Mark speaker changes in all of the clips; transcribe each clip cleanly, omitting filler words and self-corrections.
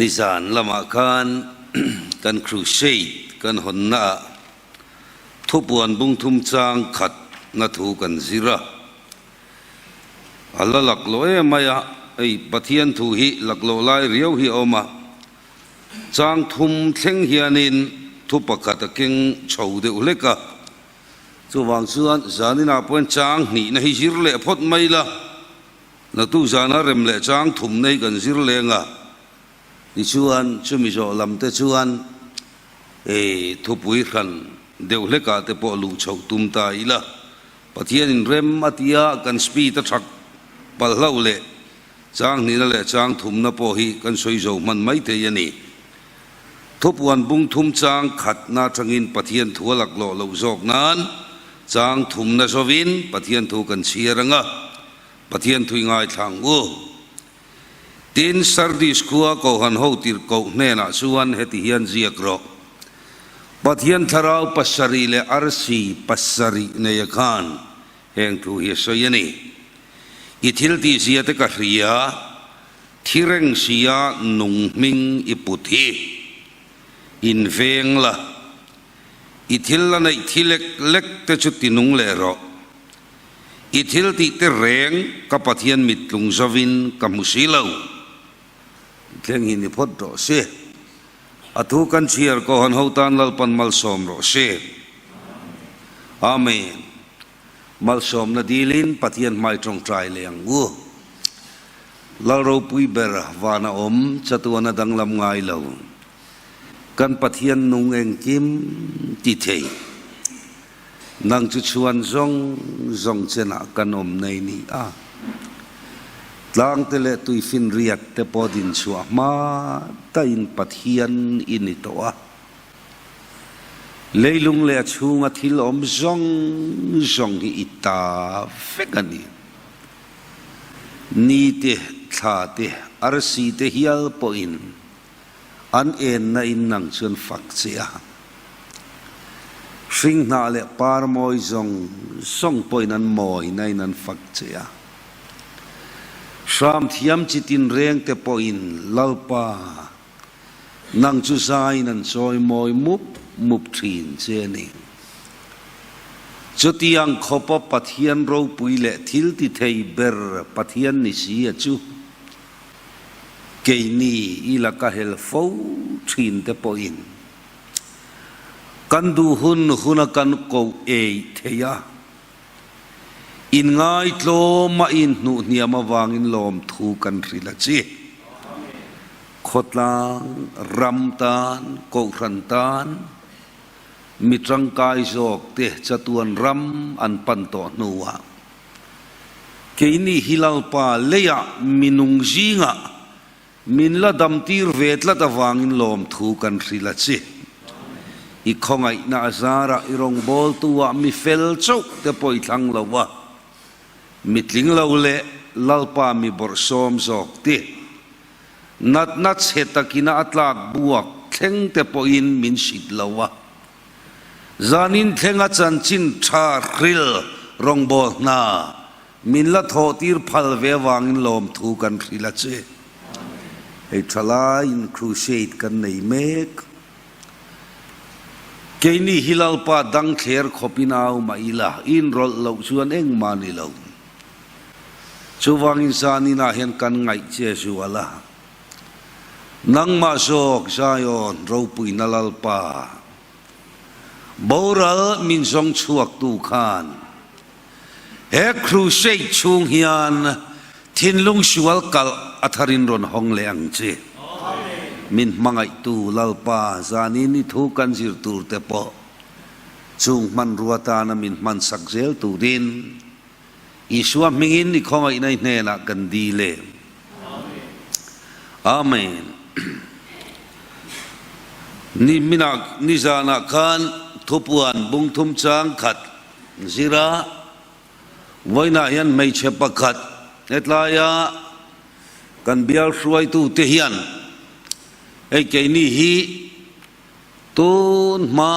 Speaker 1: Nizan lamah khan kan crusade kan hawnna ah thupuan bungthum chang khat na thu kan zir a. A la laklawh em mai a, hei Pathian thu hi laklawh lai riau hi a awm a. Chang thum thleng hianin thu pakhat a keng chho deuh hlek a. Chuvang chuan zaninah pawhin chang hnihna hi zir leh phawt mai la. Natu zana rem leh chang thum nei kan zir leng a, tichuan chumi zawh lam te chuan ei thupui hran deuh hlekah te pawh luh chhoh tum ta ila, Pathianin rem a tia kan speed a thak palh hlauh leh chang hnihna leh chang thumna pawh hi kan sawi zo hman mai thei a ni. Thupuan bung thum chang khatna atangin Pathian thu a laklawh loh zawk nan chang thumna zawin Pathian thu kan chhiar ang a, Pathian thui ngaithla ang u. Tin, Sardis khua Kohan ho tirhkoh hnenah chuan heti hian ziak rawh, Pathian thlarau pasarih leh arsi pasarih neia khan heng thu hi a sawi a ni. I thil tihzia te ka hria, thi reng sia nung hming i put hi. Inveng la, i thil la neih thi lek lek te chu tinung leh rawh. I thil tih te reng ka Pathian mit tlung zovin ka hmu si lo. Thleng hi ni phawt rawh se. A thu kan chhiar Kohan ho tan Lalpan malsawm rawh se. Amen. Malsawmna dilin Pathian hmai tawngtai leh ang u. Lal ropui ber vana awm chatuana danglam ngai lo. Kan Pathian nung engkim ti thei. Nang chu chhuan zawng zawng chenah kan awm nei ni a. Tlangte leh tuifinriat te pawh din chhuah hma daihin Pathian i ni tawh a. Leilung leh a chhunga thil awm zawng zawng hi i ta vek a ni. Ni te, thla te, arsi te hial pawhin An enna in nang chuan fak che a. Hringhnah leh par mawi zawng zawng pawhin an mawina in an fak che a. Hram thiam chi tinreng te pawhin Lalpa, nang chu zaiin an chawi mawi mup mup thin che a ni. Chutiang khawpa Pathian ropui leh thil ti thei ber Pathian ni si a chu. Keini i laka hel fo thin te pawhin kan duh hun huna kan koh ei thei a, inngaihtlawm a inhnuh hniam avangin lawmthu kan hrilh a chi. Khawtlang, ram tan, kohhran tan mi tangkai zawk te chatuan ram an pan tawh hnuah Keini hi Lalpa leiah minung zingah min la damtir ve tlat avangin lawmthu kan hrilh a che. I khawngaihna a zarah i rawngbawltu-ah mi fel chauh te pawh i thlang lo a, mi tling lo leh Lalpa mi bawrhsawm zawk te, natna chhe takina a tlak buak thleng te pawhin min sit lo a. Zanin thlenga chanchin tha hril rawngbâwl hna min la thawhtir phal ve avangin lawmthu kan hrilh a che. Hei thalaiin crusade kan nei mek. Keini hi Lalpa dang thler khawpin au mah ila, inrawlh loh chuan engmah ni lo. Chuvangin zaninah hian kan ngaih che zual a. Nangmah zawk Zion ropuina Lalpa, boral min zawng chhuaktu khan he crusade chhung hian thinlung sual kalh a tharin rawn hawng leh ang che. Min hmangaihtu Lalpa zanin i thu kan zir tur te pawh chung hmanrua tana min hmansak zel turin Isua hmingin i khawngaihna i hnenah kan dil e. Amen. Ni minah nizanah khan thupuan bungthum chang khat zira vawiinah hian hmeichhe pakhat hetlaia kan bial hruaitute hian hei keini hi tun hma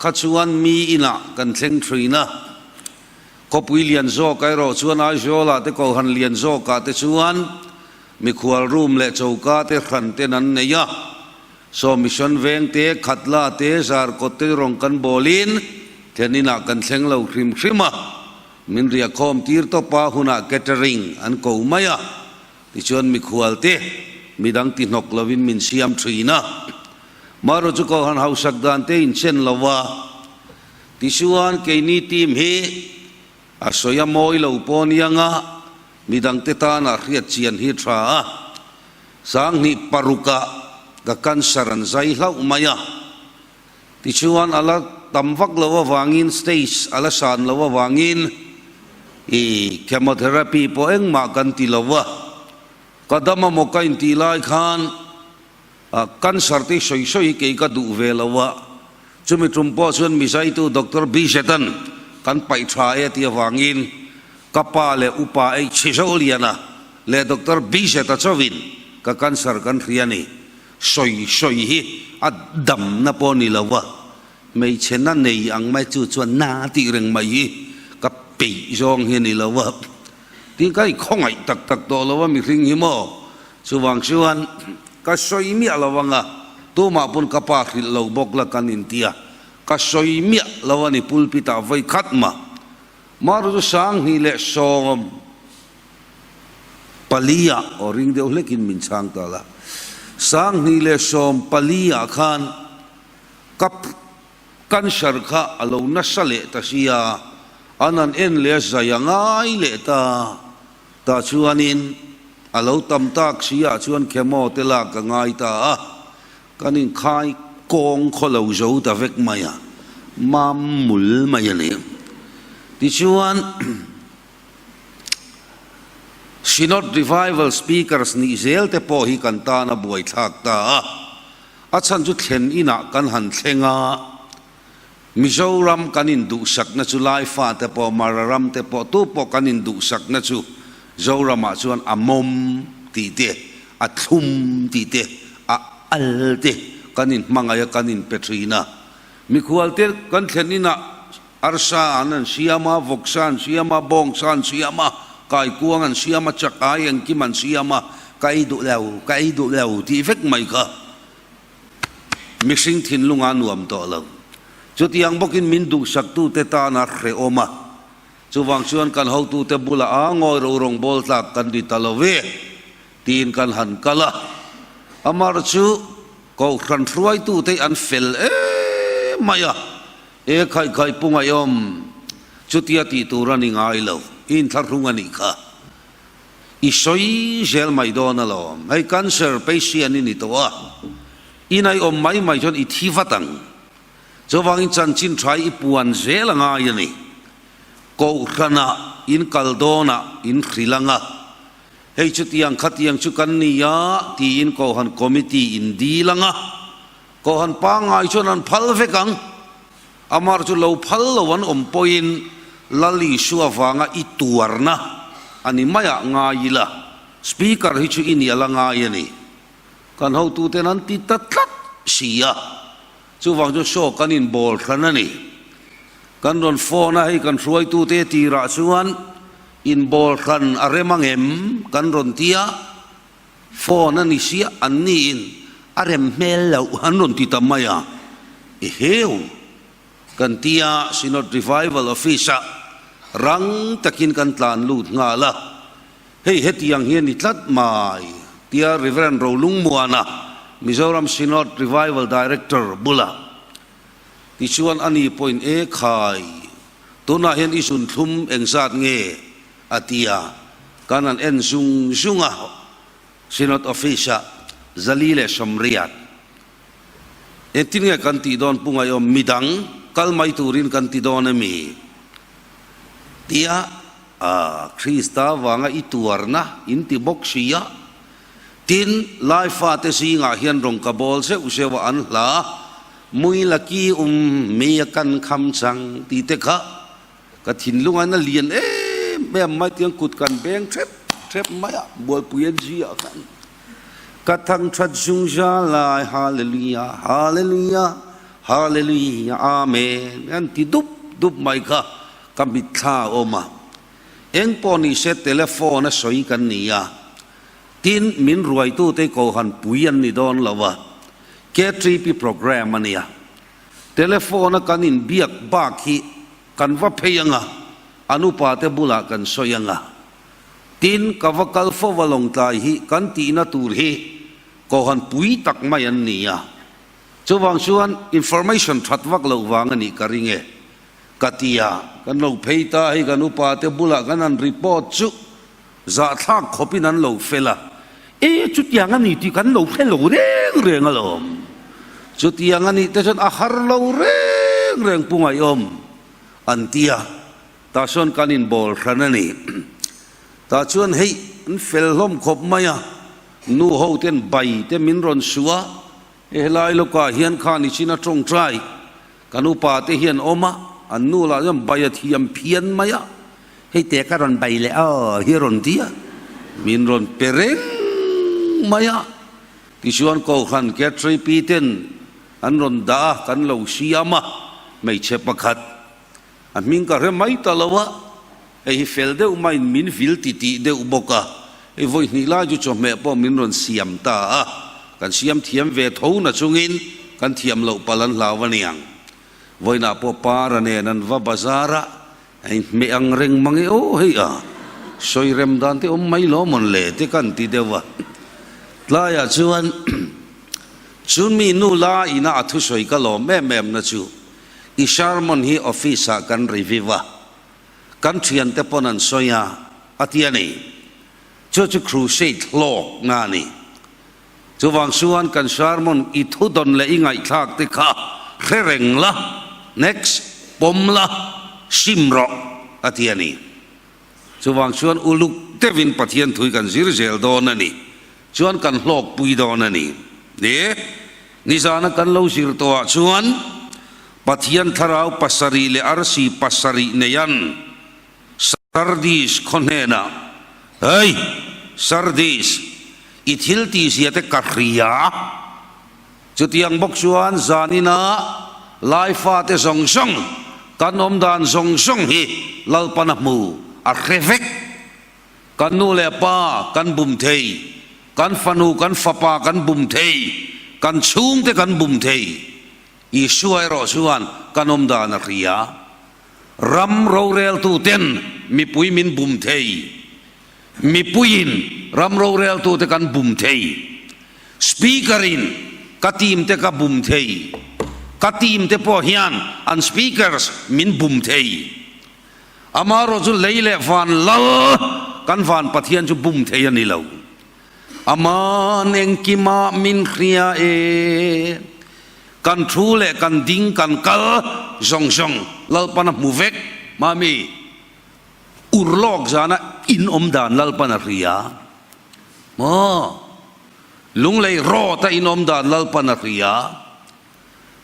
Speaker 1: kha chuan mi inah kan thleng thin a. Khawpui lian zawk erawh chuan Aizawlah te Kohhran lian zawkah te chuan. Mikhual room leh choka te hran ten an nei a, saw Mission veng te, Khatla te, Zarkawt te rawng kan bawlin thlen inah kan thleng lo hrim hrim a, min riahkhawm tir tawp a hunah catering an ko mai a, tichuan mikhual te midang ti hnawk lovin min siam thin a. Marawh chu Kohhran hausak dan te inchen lo a, tichuan keini team hi A sawi a mawi lo pawh anianga midangte tana hriat chian hi tha a, 2006 ah ka cancer an zai hlauh mai a, tichuan a la tam vak lo avangin stage a la san lo avangin i chemotherapy pawh engmah kan ti lo a, ka dam amaw ka intih lai khan Cancer te sawi sawi hi kei ka duh ve lo a, chumi tum pawh chuan mizaitu Doctor Bizetan kan paih tha e tih avangin ka pa leh upa ei chhi zo lian a leh Doctor Bizeta chauhin ka cancer kan hria a ni. Sawi sawi hi a damna pawh ni lo a, hmeichhe na nei ang mai chu chuan na tih reng mai hi ka peih zawng hi a ni lo a. Tin ka inkhawnghaih tak tak tawh lo a mihring hi maw? Chuvang chuan ka sawi miah lo anga tumah pawn ka pa hrilh lo bawk la kan inti a, ka sawi miah lo a ni pulpit ah vawi khat mah. Maru chu 2014 ah aw ring deuh hlekin min chhang ta la. 2014 ah khan ka Cancer kha a lo nasa leh ta sia, an han en leh a zai a ngai leh ta. Tah chuanin a lo tam tak si ah chuan chemo te lak a ngai ta a, kan inkhai kawng khaw lo zo ta vek mai a, mam mul mai a ni. Tichuan Synod Revival Speakers nih zel te pawh hi kan tan a buaithlak ta a. A chhan chu thlen inah kan han thleng a, Mizoram kan induhsakna chu Laifa te pawh, Mara ram te pawh, tu pawh kan induhsakna chu Zoramah chuan a mawm tih te, a thlum tih te, a al te kan inhmangaih a, kan inpe thin a. Mikhualte kan thlen inah Arsa an an siam a, vawksa an siam a, bawngsa an siam a, kaikuang an siam a, chak ai engkim an siam a, ka ei duh lo, ka ei duh lo tih vek mai kha mihring thinlunga nuam tawh lo. Chutiang bawkin min duhsaktute tana hrehawm a, chuvang chuan kan hotute bulah a ngawi ro rawng bawl tlak kan ti ta lo ve tiin kan han kal a, amar chu Kohhran hruaitute an fel em mai a, E khaih khaih pu Ngaihawm, chutia tih tur a ni ngai lo, i inthlahrung a nih kha. I sawi zel mai dawn alawm, hei cancer patient i ni tawh a, i naihawm mai mai chuan i thi vat ang. Chuvangin chanchin tha i puan zel a ngai a ni. Kohhranah in kal dawnah in hrilh ang a, hei chutiang khatiang chu kan ni a tiin Kohhran committee in dil ang a, Kohhran pangngai chuan an phal vek ang. Amar chu lo phal lo an awm pawhin Lal Isua vanga i tuarna a ni maiah ngai ila, Speaker hi chu i nia la ngai a ni. Kan hotuten an ti ta tlat si a, chuvang chu show kan inbawl hran a ni. Kan rawn phone a, hei kan hruaitute tirah chuan inbawl hran a rem ang em kan rawn ti a, Phone a ni sia an niin a rem hmel loh an rawn ti ta mai a, eheu kan tia Synod Revival Office ah rang takin kan tlan lut nghal a, hei hetiang hi a ni tlat mai tia Rev. Rolungmuana Mizoram Synod Revival Director bulah tichuan a ni pawhin e khai tunah hian i zunthlum engzat nge A ti a, kan han en zung zung a, Synod Office-ah 480. Engtin nge kan tih dawn Pu Ngaihawm, midang kal mai turin kan ti dawn emi? Tia a, Krista vanga i tuarna in ti bawk si a, tin Lai fate zingah hian rawn ka bawl zeuh zeuh a an hla, Mui laki um mi a kan kham chang tih te kha Ka thinlung a na lian em em mai tiang kut kan beng thep thep mai a, bualpui an zi ah khan ka thang that zungza lai Hallelujah Hallelujah Hallelujah Amen an ti dup dup mai kha ka mitthla a awm a, eng pawh ni se telephone a sawi kan ni a. Tin, min ruaitute Kohhran pui an ni dawn lo a, KTP programme a nia. Telephone-a kan inbiak bak hi kan va phei ang a, an upate bulah kan sawi ang a. Tin, ka va kal fo a Lawngtlai hi kan tihna tur hi Kohhran pui tak mai an ni a. Chuvang chuan information that vak loh vang a nih ka ring e. Ka ti a, kan lo phei ta hei kan upate bulah kan han report chu zahthlak khawpin an lo fel a, e chutiang a ni tih kan lo hre lo reng reng alawm. Chutiang a nih te chuan a har lo reng reng pu ngaihawm an ti a, tah chuan kan inbawl hran a ni. Tah chuan hei an fel hlawm khawp mai a, nu ho ten bai te min rawn suh a, Helai lawkah hian khan i chin a tawngtai. Kan upa te hian awm a, an nu lah chuan bai a thiam phian mai a, hei te ka rawn bai leh a hi a rawn ti a, min rawn pe reng mai a. Tichuan Kohhran Catrepi ten an rawn dah a, kan lo siam a, hmeichhe pakhat a hming ka hre mai ta lo a, hei hi fel deuh maiin min vil titih deuh bawk a, hei vawi hnih lai chu chawhmeh pawh min rawn siam ta a, kan siam thiam ve tho na chungin kan thiam loh palh an hlau a niang. Vawiinah pawh Para nen an va bazar a, hei hmeh ang reng mang e aw hei a, sawi rem dan te awm mai lo mawn le te kan ti deuh a. Tlaiah chuan chumi nu la ina a thusawi ka lawm em em na chu i sermon hi office ah kan review a, Kan thiante pawn an sawi a, a ti a ni. Chu chu crusade hlawkna a ni. Chuvang chuan kan sermon i thu dawn leh i ngaihthlak te kha hre reng la, next, pawm la, sim rawh, a ti a ni. Chuvang chuan uluk deuhin Pathian thui kan zir zel dawn a ni. Chuan kan hlawkpui dawn a ni. Ni, nizana kan lo zir tawhah chuan Pathian thlarau pasarih leh arsi pasarih neian Sardis khaw hnenah, Hei, Sardis, i thil tihzia te ka hria. Chutiang bawk chuan zanina Laifate zawng zawng, kan awmdan zawng zawng hi Lalpana hmu a hre vek. Kan nu leh pa kan bum thei, kan fanu kan fapa kan bum thei, kan chhungte kan bum thei. Isua erawh chuan kan awm dan a hria. Ram roreltuten mipui min bum thei. Mipuiin ram roreltute kan bum thei. Speaker-in ka team-te ka bum thei. Ka team-te pawh hian an speakers min bum thei. Amaherawh chu lei leh van lal kan van Pathian chu bum thei a ni lo. Aman engkimah min hria e. Kan thu leh kan ding kan kal zawng zawng Lalpan a hmu vek. Mami, urlawk zana in awm dan Lalpan a hria maw? Lunglei rawt a in awm dan Lalpan a hria.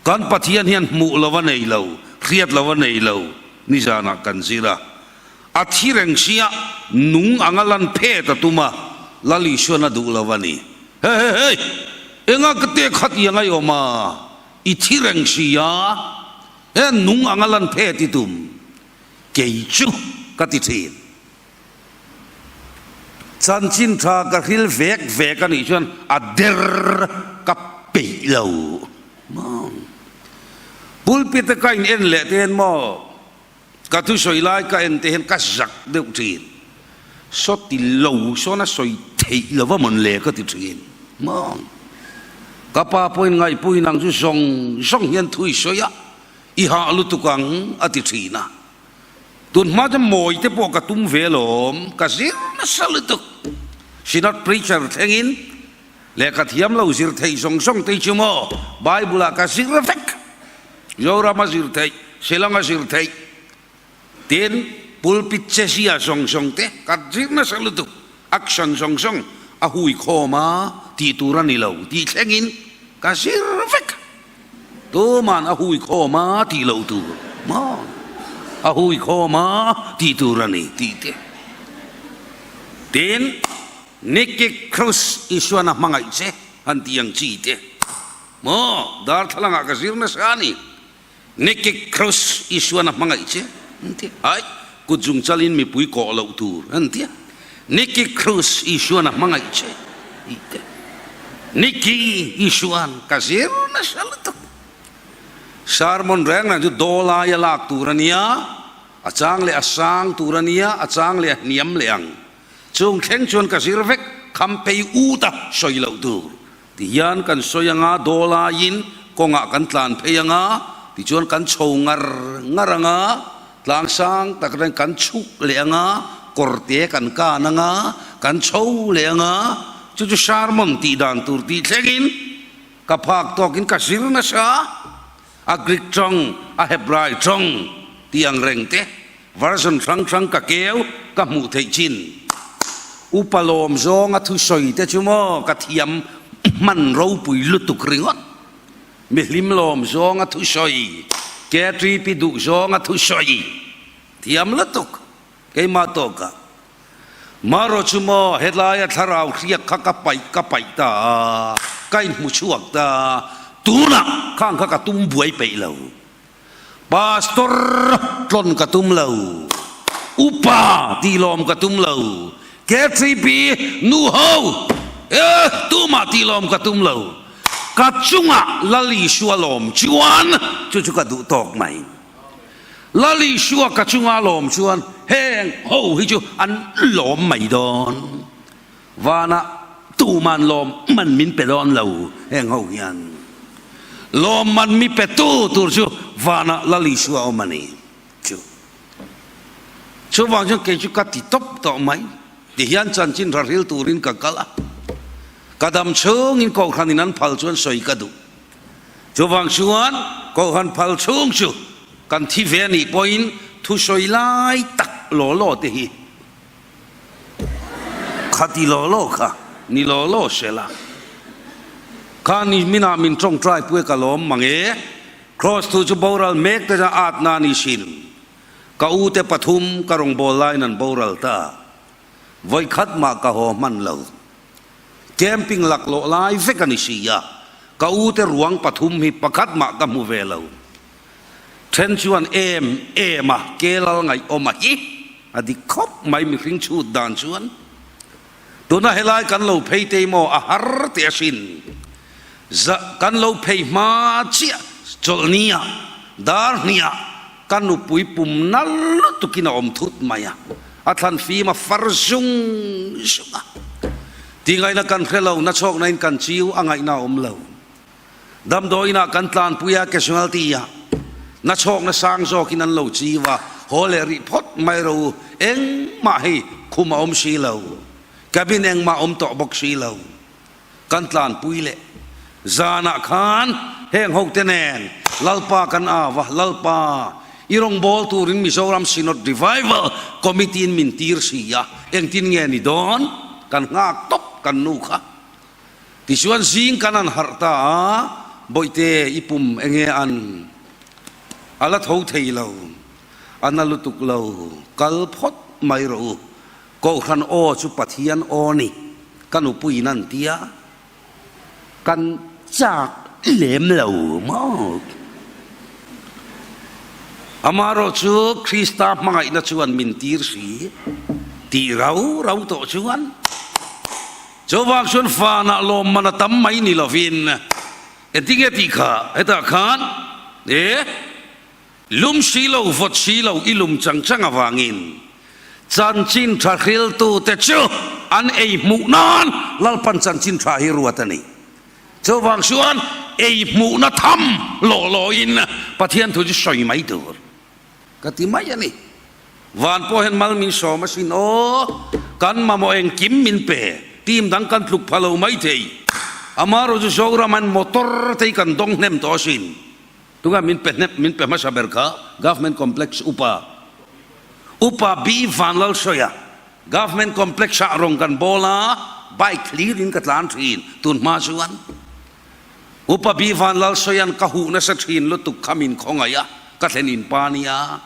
Speaker 1: Kan Pathian hian hmuh lo a nei lo, hriat lo a nei lo, nizanah kan zir a. A thi reng sia, nung anga lan phet a tum a, Lal Isuan a duh lo a ni. He he hei! Enga ka te khat i angai awm a, i thi reng sia, he nung anga lan phet i tum, kei chu ka ti thin. Chanchin tha ka hril vek vek a nih chuan a der ka peih lo maw. Pulpit a ka in en leh te hian maw ka thusawi lai ka en te hian ka zak deuh thin. Saw ti lo sawn a sawi theih lo va mawn le ka ti thin maw. Ka pa pawhin ngaihpuiin ang chu zawng zawng hian thu i sawi a, i hah lutuk ang a ti thin a. Tun hma chu mawi te pawh ka tum ve alawm, ka zir nasa lutuk. Synod preacher thlengin lehkha thiam lo zir theih zawng zawng te hi chu maw Bible ah ka zir vek. Zoram a zir theih, Shillong a zir theih, tin pulpit chezia zawng zawng te ka zir nasa lutuk. Action zawng zawng a hui khawm a tih tur a ni lo tih thlengin ka zir vek. Tuman a hui khawm a tih loh tur maw? A hui khawm a tih tur a ni tih te. Tin, Nicky Cruz Isuan a hmangaih che han tih ang chi te maw? Darthlalangah ka zir nasa a ni. Nicky Cruz Isuan a hmangaih che an ti. Ai, kut zung chalin mipui kawh loh tur an ti a. Nicky Cruz Isuan a hmangaih che. Tih te. Nicky Isuan ka zir nasa lutuk. Sermon reng reng chu dawlaia lak tur a nia, a chang leh a sang tur a nia, a chang leh a hniam leh ang. Chung thleng chuan ka zir vek, kham phei ut a sawi loh tur. Ti hian kan sawi anga dawlaiin kawngah kan tlan phei anga, tichuan kan chho ngar ngar anga, tlang sang tak atangin kan chhuk leh anga, kawrte kan kan anga, kan chho leh anga, chu chu sermon tih dan tur tih thlengin ka phak tawkin ka zir nasa, a Greek tawng, a Hebrai tawng tih ang reng te. Version hrang hrang ka keu ka hmuh theih chin. Upa lawm zawnga thusawi te chu maw ka thiam hman ropui lutuk ringawt. Mihlim lawm zawnga thusawi, KTP duh zawnga thusawi thiam lutuk keimah tawkah. Marawh chu maw helaia thlarau hriak kha ka paih ka paih ta a, ka inhmu chhuak ta, tunah khang kha ka tum buai peih lo. Pastor tlawn ka tum lo, upa tih lawm ka tum lo, KTP nu ho eh tumah tih lawm ka tum lo, ka chungah Lal Isua lawm chuan chu chu ka duh tawk mai. Lal Isua ka chunga lawm chuan heng ho hi chu an lawm mai dawn. Vanah tuman lawmman min pe dawn lo heng ho hian. Lawmman mi pe tu tur chu vanah Lal Isua awm a ni chu. Chuvang chuan kei chu ka ti tawp tawh mai. Tihian chanchin ralhril turin ka kal a. Ka dam chhungin Kohhranin an phal chuan sawi ka duh. Chuvang chuan Kohhran phal chhung chu kan thi ve a nih pawhin thusawi lai tak law law te hi Kha ti law law kha ni law law se la. Kha ni minah min tawngtai pui ka lawm mang e. Kraws thu chu boral mek te chuan at na ni sin. Ka u te pathum ka rawngbâwl laiin an boral ta. Vawi khat mah ka haw hman lo. Camping laklawh lai vek a ni si a. Ka u te ruang pathum hi pakhat mah ka hmu ve lo. Then chuan em em a ke lal ngaihawm a hi a dik khawp mai mihring chhut dan chuan tuna helai kan lo phei tei maw a har teh asin za kan lo phei hma chiah chawlhni ah dar hnih ah ka nupui pum nal lutukin a awm thut mai a a thlan fim a far zung zung a tingaihna kan hre lo nachhawkna in kan chiu a ngaihna a awm lo. Damdawiinah kan tlanpui a, casualty ah nachhawkna sang zawkin an lo chiu a, haw leh rih phawt mai ro u, engmah hei khum a awm si lo, cabin engmah awm tawh bawk si lo, kan tlanpui leh zanah khan heng hote nen Lalpa kan au a, Lalpa i rawngbâwl turin Mizoram Synod Revival Committee in min tir si a, engtin nge ni dawn? Kan nghak tawp kan nu kha. Tichuan zing kan an harh ta a, Bawihte i pum enge an a la tho thei lo, a na lutuk lo, kal phawt mai rawh u, Kohhran aw chu Pathian aw ni, ka nupuiin an ti a, kan chak lem lo maw? Amaherawh chu Krista hmangaihna chuan min tir si, tih rau rau tawh chuan. Chuvang chuan fanah lawmman a tam mai ni lovin engtinge tih kha hetah khan e lum si lo vawt si lo i lum chang chang avangin chanchin tha hriltute chu an ei hmuh nan Lalpan chanchin tha hi ruat a ni. Chuvang chuan ei hmuhna tham lawh lawhin Pathian thu chu sawi mai tur. Ka ti mai a ni. Van pawh hian mal min sawm asin aw, kan mamawh engkim min pe, team dang kan tluk pha lo mai thei. Amaherawh chu Zoram an motor te hi kan dawng hnem tawh asin. Tunga min pe hnem, min pe hmasa ber kha Government Complex Upa, Upa B Vanlalsawia, Government Complex ah rawng kan bawl a, bike hlir in ka tlan thin tun hma chuan. Upa B Vanlalsawia'n ka huh nasa thin lutuk kha min khawngaih a, ka thlen in pa nia.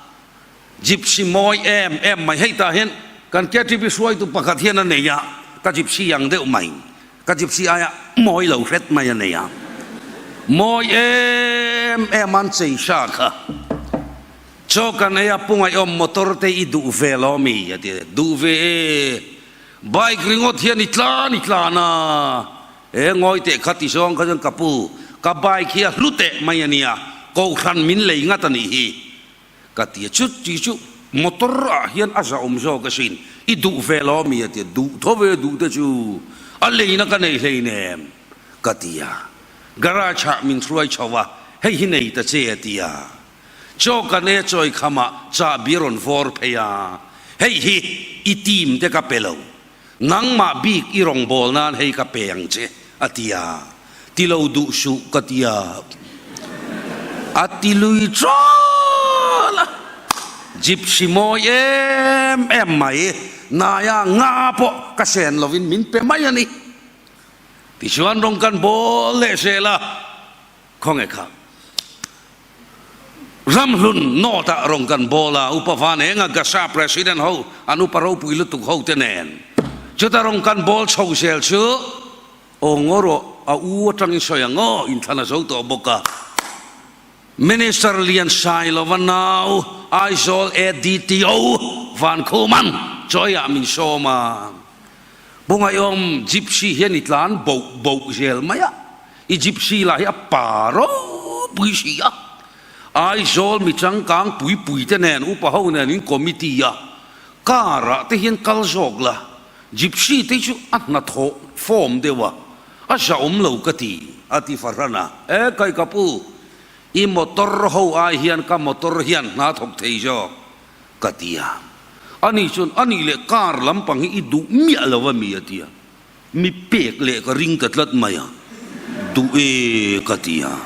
Speaker 1: Gypsy mawi em em mai, hei tah hian kan KTP hruaitu pakhat hian a nei a, ka gypsy ang deuh mai, ka gypsy aia mawi lo hret mai a nei a. Mawi em em an chei hra kha. Chaw kan ei a, Pungaihawm motor te i duh ve lo mi? a ti a, duh ve e. Bike ringawt hian i tlan i tlan a, he ngawi teh kha ti zawng kha chuan ka pu, ka bike hi a hlu teh mai a nia, kohhran min lei ngat a nih hi ka ti a, chu ti chu motor ah hian a zahawm zawk asin, i duh ve lo ami a ti a, duh tho ve duh te chu a leina ka nei hleinem ka ti a, garage ah min hruai chho a, hei hi nei ta che a ti a. Chaw kan e chawi khamah chahbi rawn vawr phei a, hei hi i team te ka pe lo, nangmah bik i rawngbâwl nan hei ka pe ang che a ti a, ti lo duh suh ka ti a, a ti lui ṭâl a, Gypsy mawi em em mai, naia nga pawh ka sen lovin min pe mai a ni. Tichuan rawng kan bâwl leh zel a. Khawnge kha Ramhlun North ah rawn kan bawl a, Upa Van Enga Gasa President ho an upa ropui lutuk ho te nen chuta rawn kan bawl chho zel chu aw ngaw rawh a u atangin sawi ang aw inthlan a zo tawh bawk a. Minister Lian Sailova nau Aizawl ADTO Van Khuman chawiah min sawm a. Bungaiawm Gypsy hian i tlan boh boh zel mai a, i Gypsy lah hi a pa ropui si a. Aizawl mi changkang pui pui te nen upa ho nen in committee a car ah te hian kal zawk la, Gypsy te chu a hnathawh form deuh a, a zahawm lo ka ti, a ti fahran a. E kai ka pu, i motor ho ai hian ka motor hian hna thawk thei zawk. Ka ti a, ani chuan a nih leh car lampang hi i duh miah lo a mi a ti a, mi pek leh ka ring ta tlat mai a, duh e ka ti a,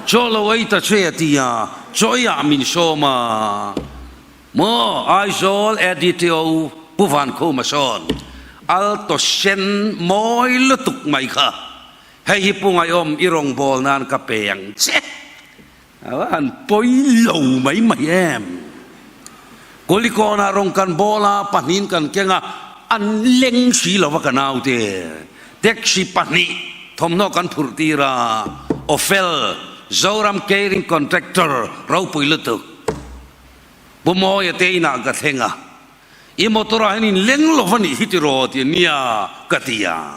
Speaker 1: chaw lo ei ta che a ti a, chaw eiah min sawm a, maw Aizawl ADTO Pu Vankhuma sawn Alto sen mawi lutuk mai kha, hei hi Pu Ngaihawm i rawngbâwl nan ka pe ang che. A va han pawi lo mai mai em. Kulikawnah rawn kan bawl a, pahnihin kan keng a, an leng si lo va ka naute. Taxi pahnih thawmhnaw kan phurh tir a, Ofel, Zoram Caring Contractor ropui lutuk. Pu Mawia te inah ka thleng a, I motor ah hian in leng lo va nih hi tiraw ti a nia ka ti a,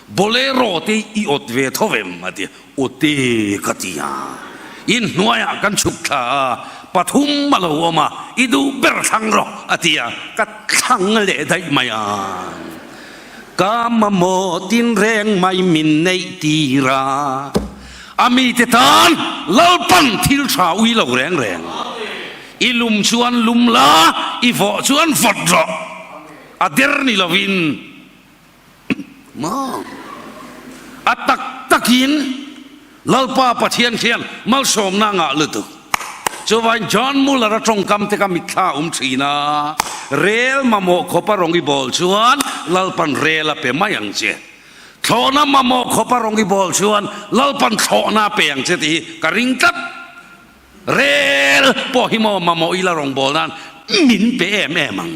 Speaker 1: Bolero te i awt ve tho vem a ti a, awt e ka ti a, in hnuaiah kan chhuk thla a, pathum a lo awm a, i duh ber thlang rawh a ti a, ka thlang leh daih mai a, ka mamawh tinreng mai min neih tir a, a mite tan Lalpan thil tha ui lo reng reng. I lum chuan lum la, i vawh chuan vawt rawh. A der ni lovin maw? A tak takin Lalpa Pathian khian malsawmna a ngah lutuk. Chuvain John Muller a tawngkam te kha mitthla a awm thin a, Rel mamawh khawpa rawng i bawl chuan Lalpan rel a pe mai ang che. Thlawhna mamawh khawpa rawng i bawl chuan Lalpan thlawhna a pe ang che tih hi ka ring tlat. Rel pawh hi maw mamawh ila rawngbâwl nan min pe em em ang.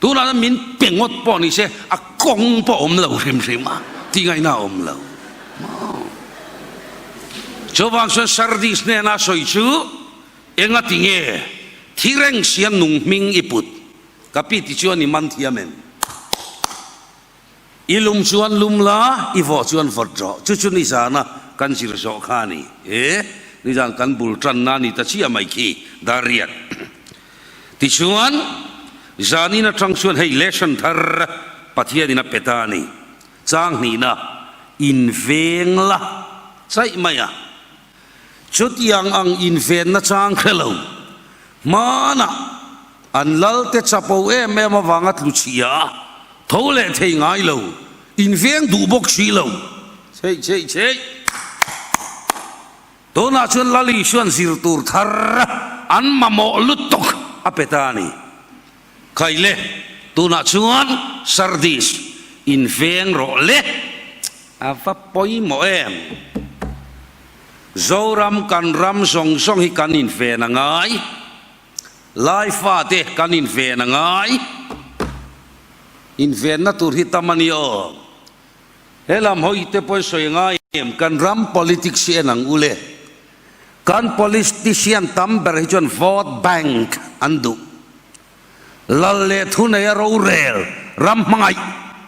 Speaker 1: Tunah chuan min pe ngawt pawh ni se a kawng pawh a awm lo hrim hrim a, tih ngaihna a awm lo maw. Chuvang chuan Sardis hnena sawi chu enga ti nge thi reng sia nung hming i put ka pi ti chuan i man thiam em? I lum chuan lum la, i vawh chuan vawt rawh. Chu chu nizana kan zir zawh kha a ni. E, nizan kan bul tanna a ni ta chiah mai khi, Dariat. Tichuan, zanin atang chuan hei lesson thar Pathianin a pe ta a ni. Chang hnihna, inveng la chaih mai a. Chutiang ang invenna chang hre lo, hmanah an lalte chapo em em avanga tlu chhia a, tho leh thei ngai lo, inveng duh bawk si lo. Chheih chheih chheih. Tunah chuan Lal Isuan zir tur thar an mamawh lutuk a pe ta a ni. Khai le, tunah chuan Sardis inveng rawh le, a va pawimawh em? Zoram kan ram zawng zawng hi kan inven a ngai, Laifate kan inven a ngai, invenna tur hi tam a ni aw. He lam hawi te pawhin sawi a ngai em? Kan ram politics hi en ang u le. Kan politician tam ber hi chuan vote bank an duh. Lal leh thuneia rorel, Ram hmangaih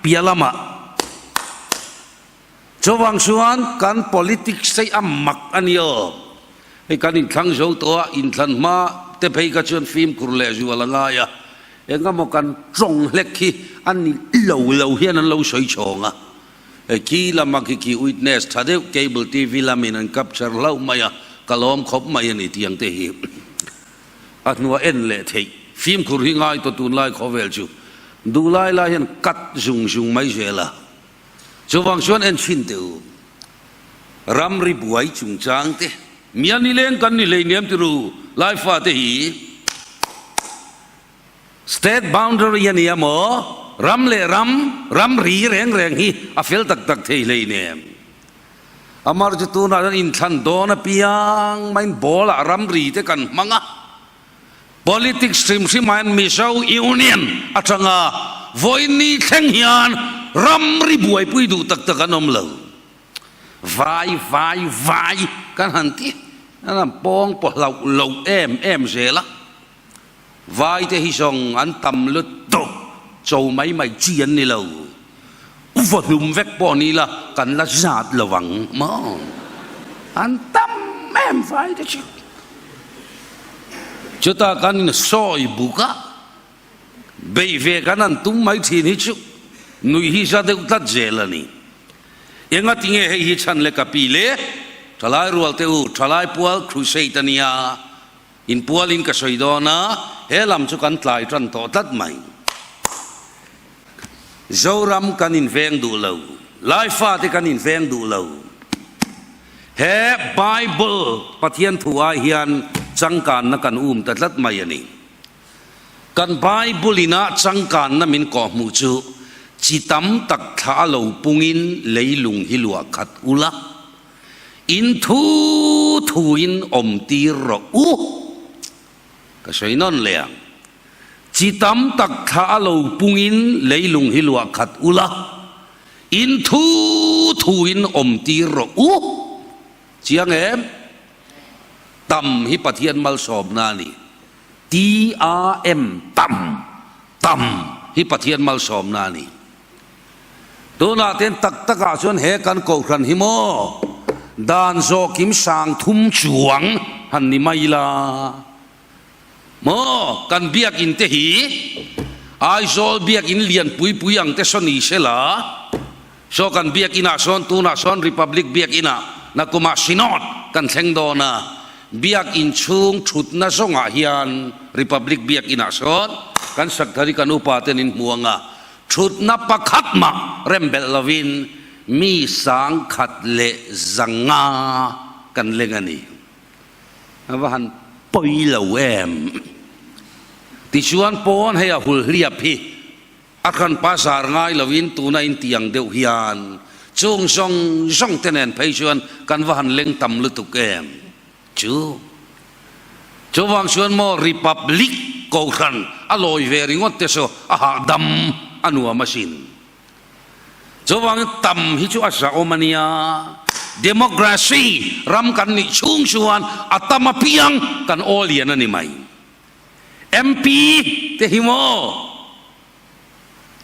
Speaker 1: piah lamah. Chuvang chuan kan politics te hi a mak a ni aw. Hei kan inthlang zo tawh a, inthlan hma te phei kha chuan fimkhur leh zual a ngai a. Engemaw kan tawng hlek hi a ni lo lo hian an lo sawi chhawng a. Hei khi lama khi khi witness tha deuh cable TV lamin an capture hlauh mai a, ka lawm khawp mai a ni tiang te hi. A hnua en leh theih fimkhur hi ngai tawh tunlai khawvel chu duh lai lai hian cut zung zung mai zel a. Chuvang chuan en chhin teh u, ramri buai chungchang te, mia nileng kan ni hleinem ti ru, Laifa te hi State boundary a nia maw, ram leh ram, ramri reng reng hi a fel tak tak thei hleinem. Amar chu tunah chuan inthlan dawn apiang maiin ball ah ramri te kan hmang a. Politics hrim hrim ah hian Mizo Union atanga vawiin thleng hian ramri buaipui duh tak tak an awm lo. Vai vai vai kan han ti an han pawng pawh hlauh lo em em zel a. Vai te hi zawng an tam lutuk cho mai mai chi an ni lo. Vaw hlum vek pawh ni la kan la zat lo ang maw? An tam em vai te chu. Chutah kan in sawi buk a, beih ve kan han tum mai thin hi chu nuih hi za deuh tlat zel a ni. Enga tinge hei hi chhan le ka pi le? Thalai rual te u, thalai pual crusade a nia. Inpualin ka sawi dawn a, he lam chu kan tlai tan tawh tlat mai. Zoram kan inveng duh lo, Laifate kan inveng duh lo. He Bible Pathian thu ai hian changkanna kan um ta tlat mai a ni. Kan Bible ina changkanna min kawhhmuh chu chi tam tak thla a lo pungin leilung hi luah khat ula. In thu thuin awm tir rawh u. Ka sawi nawn leh ang. Chi tam tak thla a lo pungin leilung hi luah khat ula, in thu thuin awm tir rawh u. Chiang em? Tam hi Pathian malsawmna a ni. T-A-M, tam, tam hi Pathian malsawmna a ni. Tunah ten tak takah chuan he kan kohhran hi maw dan zawkim sang thum chuang han ni mai la maw kan biakin te hi Aizawl biakin lian pui pui ang te saw ni se la saw kan biakinah sawn tunah sawn Republic biakinah nakumah Synod kan thleng dawn a biakin chhung thutna zawngah hian Republic biakinah sawn kan sak thar hi kan upa ten in hmu ang a Thutna pakhat mah rem belh lovin mi sangkhat leh zanga kan leng a ni. A va han pawi lo em? Tichuan pawn hei a hul hliap hi a hranpa zar ngai lovin tuna intiang deuh hian chung zawng zawng te nen phei chuan kan va han leng tam lutuk em? Chu chuvang chuan maw Republic Kohhran a lawi ve ringawt te saw a hahdam a nuam asin. Chuvangin tam hi chu a zahawm a nia. Democracy ram kan nih chhung chuan a tam apiang kan aw lian a ni mai. MP te hi maw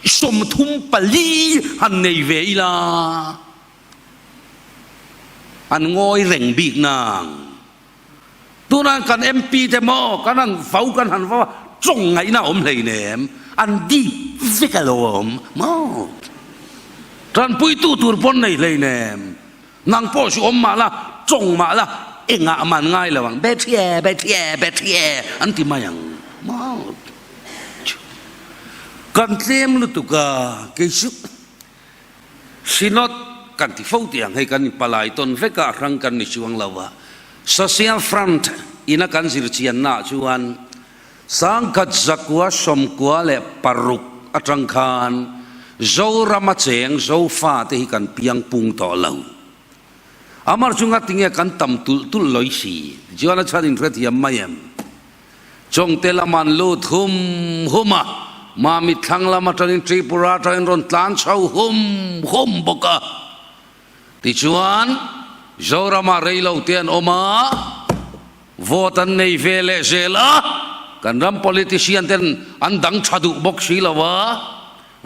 Speaker 1: 34 han nei ve ila. An ngawi reng bik nang. Tunah kan MP te maw kan han vau kan han vau a, tawng ngaihna a awm hleinem, an dip vek a lo awm maw. Tanpuitu tur pawn nei hleinem, nang pawh chu awm mah la, tawng mah la, engah man ngai lo ang, Bethie, Bethie, Bethie an ti mai ang maw. Kan tlem lutuk a, kei chu. Synod kan ti fo tih ang hei kan inpalai tawn vek a, a hrang kan ni chuang lo a. Social Front ina kan zir chiannaah chuan sangkhat zakua 96 atang khan Zorama cheng Zofa te hi kan piang pung tawh lo. Amar chu ngatinge kan tam tulh tulh lawih si? Tichuan a chhan inhrethiam mai em? Chawngte lam an lut hum hum a, Mamit thlang lam atangin Tripura atangin rawn tlan chho hum hum bawk a. Tichuan, Zoramah reilo te an awm a, vote an nei ve leh zel a, kan ram politician ten an dang tha duh bawk si lo a.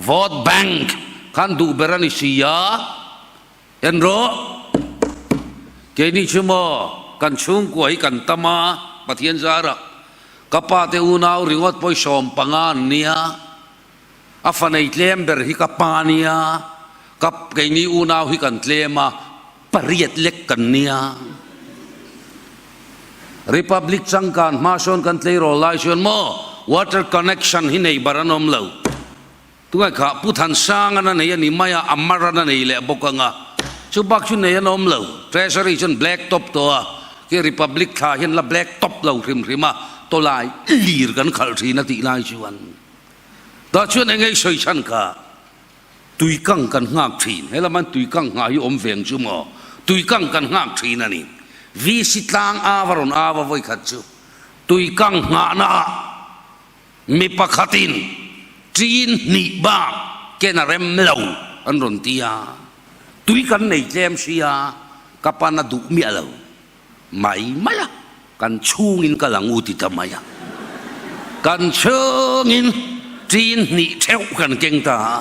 Speaker 1: Vote bank khan duh ber a ni si a, en rawh. Keini chu maw kan chhungkua hi kan tam a, Pathian zarah ka pa te unau ringawt pawh hi 15 an nia, a fa nei tlem ber hi ka pa nia, ka keini unau hi kan tlem a, pariat lek kan nia. Republic changkan hma sawn kan tleirawl lai chuan maw water connection hi nei bar an awm lo. Tungai kha Pu Thansanga na nei a ni mai a, a mar a nei leh bawk ang a. Chu bak chu nei an awm lo. Treasury chuan black top tawh a, khi Republic thla hian la black top lo hrim hrim a, tawlai lir kan khalh thin a tih lai chuan. Tah chuan eng nge i sawi chhan kha? Tui kang kan nghak thin. He lama tui kang nghah hi awm veng chu maw? Tui kang kan nghak thin a ni. VC tlang ava rawn ava vawi khat chu tui kang nghahna ah mi pakhatin ṭin hnih bak ken a rem lo an rawn ti a. Tui kan nei tlem sia ka pan a duh miah lo. Mai mai a, kan chhungin ka lang u ti ta mai a. Kan chhungin ṭin hnih theuh kan keng ta a.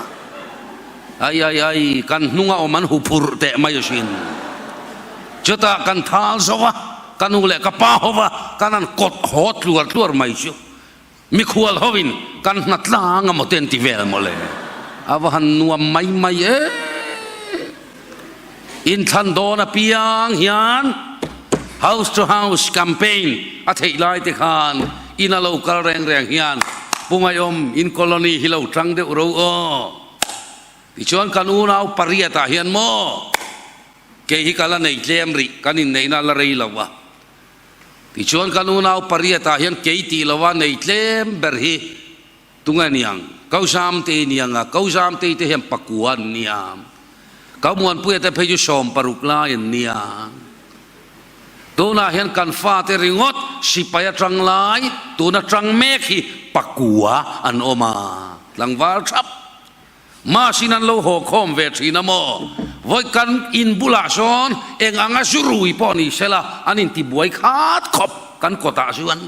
Speaker 1: Ai ai ai, kan hnunga awm an huphurh teh mai asin. Chutah kan thal zo a, ka nu leh ka pa ho va, kan han kawt haw tluar tluar mai chu. Mikhual hovin kan hna tlang a maw te an ti vel maw le? A va han nuam mai mai e! Inthlan dawn apiang hian house to house campaign a theih lai te khan in a lo kal reng reng hian Pu Ngaiawm in colony hi lo tang deuh ro aw. Tichuan kan unau pariat ah hian maw kei hi ka la nei tlem rih kan inneihna a la rei lo a. Tichuan kan unau pariatah hian kei tih lova nei tlem ber hi tunge niang? Ko Zamtei niang a, Ko Zamtei te hian pakua an nia. Ko Muanpuia te phei chu 60 lai an nia. Tunah hian kan fate ringawt sipai atang lai, tun atang mek hi pakua an awm a, tlangval thap. Mahsin an lo haw khawm ve thin a maw? Vawi kan in bulah sawn eng anga zu rui pawh ni sela an intibuai khat khawp kan kawtah chuan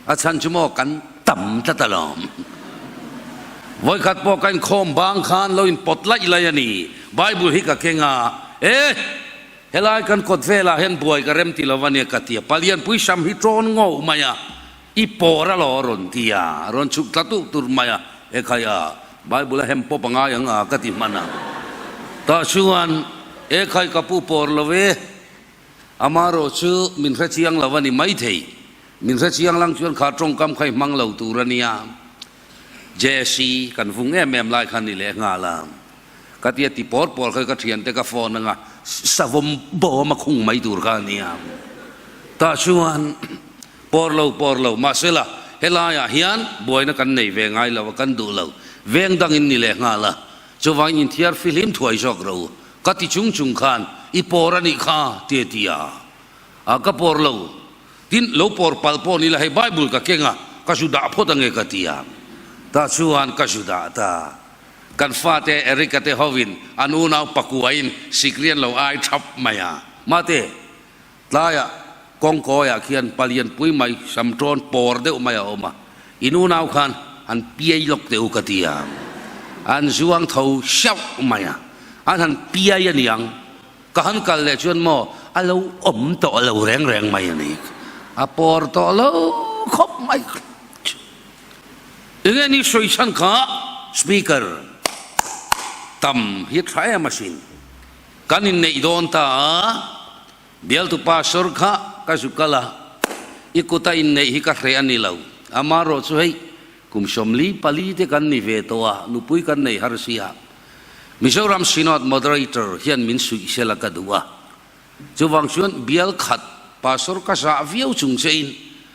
Speaker 1: a chhan chu maw kan tam tlat alawm. Vawi khat pawh ka inkhawm bang khan lo inpawt laih laih a ni. Bible hi ka keng a, E! Helai kan kawt velah hian buai ka rem ti lo a nia ka ti a, Palianpui sam hi tawn ngawh mai a. I pawr a lo rawn ti a, rawn chhuk tla tuh tur mai a, Ekhai a, Bible a hem pawp a ngai ang a ka ti hman a. Tah chuan, Ekhai ka pu pawr lo e, amarawh chu min hre chiang lo a ni maithei, min hre chiang lang chuan kha tawngkam kha i hmang lo tur a nia. JC kan vung em em lai kha ni leh nghal a, ka tia ti pawr pawr kha ka thiante ka phone anga savawm bawm a khung mai tur kha a nia. Tah chuan. Pawr lo, pawr lo, mahsela helaiah hian buaina kan nei ve ngai lo a, kan duh lo. Veng dangin ni leh nghal a, chuvangin inthiar fihlim thuai zawk ro u. Ka ti chung chung khan, I pawr a nih kha, ti a ti a. A, ka pawr lo. Tin, lo pawr palh pawh ni la, hei Bible ka keng a, ka zu dah phawt ange ka ti a. Tah chuan ka zu dah ta. Kan fate Eric-a te hovin an unau pakuain sikri an lo ai thap mai a. Mate, Tlaiah kawngkawiah khian palian pui mai sam tawn pawr deuh mai a awm a, in unau khan han piai lawk teh u ka ti a, an zuang tho hreuh mai a, an han piai a niang, ka han kal leh chuan maw a lo awm tawh lo reng reng mai a ni, a pawr tawh lo khawp mai. Enge ni sawi chhan kha speaker tam hi tha em asin. Kan inneih dawn ta a, bialtu pastor kha ka zu kal a, i kuta inneih hi ka hreh a ni lo. Amarawh chu hei, kum 44 te kan ni ve tawh a, nupui kan nei har si a. Mizoram Synod Moderator hian min suih sela ka duh a. Chuvang chuan bial khat pastor ka zah viau chung che in,